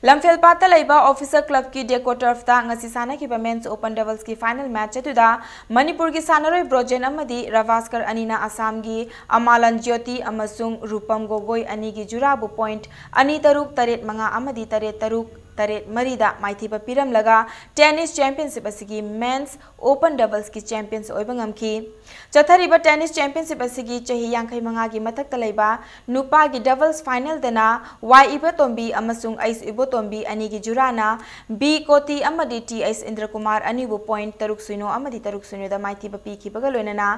ꯂꯝꯐꯦꯜꯄꯥꯠꯇ ꯂꯩꯕ Officer Clubꯀꯤ Deco Turfꯇ ꯉꯁꯤ ꯁꯥꯟꯅꯈꯤꯕ Men's Open Doublesꯀꯤ final match ꯑꯗꯨꯗ ꯃꯅꯤꯄꯨꯔꯒꯤ ꯁꯥꯟꯅꯔꯣꯏ ꯕ꯭ꯔꯣꯖꯦꯟ ꯑꯃꯗꯤ ꯔꯚꯥꯁꯀꯔ ꯑꯅꯤꯅ ꯑꯁꯥꯝꯒꯤ ꯑꯃꯥꯂꯟ ꯖ꯭ꯌꯣꯇꯤ ꯑꯃꯁꯨꯡ ꯔꯨꯄꯝ ꯒꯣꯒꯣꯏ ꯑꯅꯤꯒꯤ ꯖꯨꯔꯥꯕꯨ point ꯑꯅꯤ ꯇꯔꯨꯛ, ꯇꯔꯦꯠ ꯃꯉꯥ ꯑꯃꯗꯤ ꯇꯔꯦꯠ ꯇꯔꯨꯛ, ꯇꯔꯦꯠ ꯃꯔꯤꯗ ꯃꯥꯏꯊꯤꯕ ꯄꯤꯔꯝꯂꯒ tennis championship ꯑꯁꯤꯒꯤ Men's Open Doublesꯀꯤ champions ꯑꯣꯏꯕ ꯉꯝꯈꯤ꯫ ꯆꯠꯊꯔꯤꯕ tennis championship ꯑꯁꯤꯒꯤ ꯆꯍꯤ ꯌꯥꯡꯈꯩ ꯃꯉꯥꯒꯤ ꯃꯊꯛꯇ ꯂꯩꯕ ꯅꯨꯄꯥꯒꯤ doubles finalꯗꯅ ꯋꯥꯏ ꯏꯕꯣꯇꯣꯝꯕꯤ ꯑꯃꯁꯨꯡ ꯑꯩꯁ ꯏꯕꯣꯇꯣꯝꯕꯤ ꯑꯅꯤꯒꯤ ꯖꯨꯔꯥꯅ ꯕꯤ ꯀꯣꯇꯤ ꯑꯃꯗꯤ ꯇꯤ ꯑꯩꯁ ꯏꯟꯗ꯭ꯔꯀꯨꯃꯥꯔ ꯑꯅꯤꯕꯨ point ꯇꯔꯨꯛ ꯁꯤꯅꯣ ꯑꯃꯗꯤ ꯇꯔꯨꯛ ꯁꯤꯅꯣꯗ ꯃꯥꯏꯊꯤꯕ ꯄꯤꯈꯤꯕꯒ ꯂꯣꯏꯅꯅ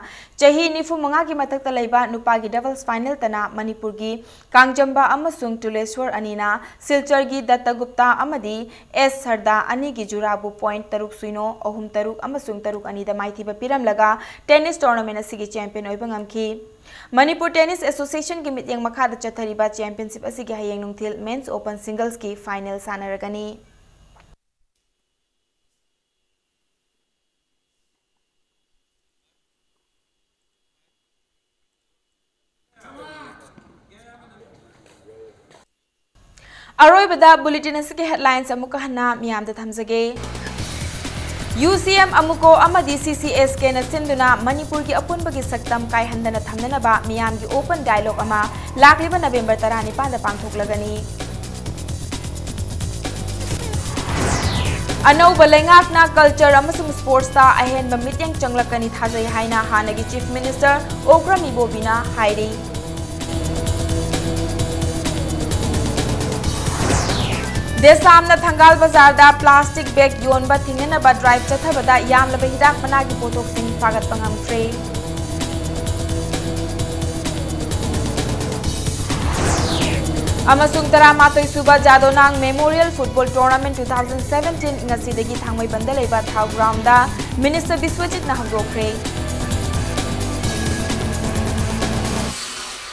ꯆꯍꯤ ꯅꯤꯐꯨ ꯃꯉꯥꯒꯤ ꯃꯊꯛꯇ ꯂꯩꯕ ꯅꯨꯄꯥꯒꯤ doubles finalꯇꯅ ꯃꯅꯤꯄꯨꯔꯒꯤ ꯀꯥꯡꯖꯝꯕ ꯑꯃꯁꯨꯡ ꯇꯨꯂꯦꯁ꯭ꯋꯔ ꯑꯅꯤꯅ ꯁꯤꯜꯆꯔꯒꯤ ꯗꯠꯇꯒꯨꯞꯇꯥ ꯑꯃꯗꯤ ꯑꯦꯁ ꯁꯔꯗꯥ ꯑꯅꯤꯒꯤ ꯖꯨꯔꯥꯕꯨ point ꯇꯔꯨꯛ ꯁꯤꯅꯣ, ꯑꯍꯨꯝ ꯇꯔꯨꯛ ꯑꯃꯁꯨꯡ ꯇꯔꯨꯛ ꯑꯅꯤꯗ ꯃꯥꯏꯊꯤꯕ ꯄꯤꯔꯝꯂꯒ tennis tournament ꯑꯁꯤꯒꯤ champion ꯑꯣꯏꯕ ꯉꯝꯈꯤ꯫ ꯃꯅꯤꯄꯨꯔ Tennis Associationꯒꯤ ꯃꯤꯠꯌꯦꯡ ꯃꯈꯥꯗ ꯆꯠꯊꯔꯤꯕ championship ꯑꯁꯤꯒꯤ ꯍꯌꯦꯡ ꯅꯨꯡꯊꯤꯜ Men's Open Singlesꯀꯤ final ꯁꯥꯟꯅꯔꯒꯅꯤ꯫ ꯑꯔꯣꯏꯕꯗ bulletin ꯑꯁꯤꯒꯤ headlines ꯑꯃꯨꯛꯀ ꯍꯟꯅ ꯃꯤꯌꯥꯝꯗ ꯊꯝꯖꯒꯦ꯫ ꯌꯨ ꯁꯤ ꯑꯦꯝ ꯑꯃꯨꯀꯣ ꯑꯃꯗꯤ ꯁꯤ ꯁꯤ ꯑꯦꯁ ꯀꯦꯅ ꯁꯤꯟꯗꯨꯅ ꯃꯅꯤꯄꯨꯔꯒꯤ ꯑꯄꯨꯟꯕꯒꯤ ꯁꯛꯇꯝ ꯀꯥꯏꯍꯟꯗꯅ ꯊꯝꯅꯅꯕ ꯃꯤꯌꯥꯝꯒꯤ open dialogue ꯑꯃ ꯂꯥꯛꯂꯤꯕ ꯅꯕꯦꯝꯕꯔ ꯇꯔꯥꯅꯤꯄꯥꯟꯗ ꯄꯥꯡꯊꯣꯛꯂꯒꯅꯤ꯫ ꯑꯅꯧꯕ ꯂꯩꯉꯥꯛꯅ culture ꯑꯃꯁꯨꯡ sportsꯇ ꯑꯍꯦꯟꯕ ꯃꯤꯠꯌꯦꯡ ꯆꯪꯂꯛꯀꯅꯤ ꯊꯥꯖꯩ ꯍꯥꯏꯅ ꯍꯥꯟꯅꯒꯤ Chief Minister ꯑꯣꯀ꯭ꯔꯝ ꯏꯕꯣꯕꯤꯅ ꯍꯥꯏꯔꯤ꯫ ꯗꯦꯁꯥꯝꯅ ꯊꯪꯒꯥꯜ ꯕꯖꯥꯔꯗ plastic bag ꯌꯣꯟꯕ ꯊꯤꯡꯅꯅꯕ drive ꯆꯠꯊꯕꯗ ꯌꯥꯝꯂꯕ ꯍꯤꯗꯥꯛ ꯃꯅꯥꯒꯤ ꯄꯣꯠꯊꯣꯛꯁꯤꯡ ꯐꯥꯒꯠꯄ ꯉꯝꯈ꯭ꯔꯦ꯫ ꯑꯃꯁꯨꯡ ꯇꯔꯥꯃꯥꯊꯣꯏ ꯁꯨꯕ ꯖꯥꯗꯣꯅꯥꯡ Memorial Football Tournament two thousand seventeen ꯉꯁꯤꯗꯒꯤ ꯊꯥꯡꯃꯩꯕꯟꯗ ꯂꯩꯕ ꯊꯥꯎ groundꯗ Minister ꯕꯤꯁ꯭ꯋꯖꯤꯠꯅ ꯍꯧꯗꯣꯛꯈ꯭ꯔꯦ꯫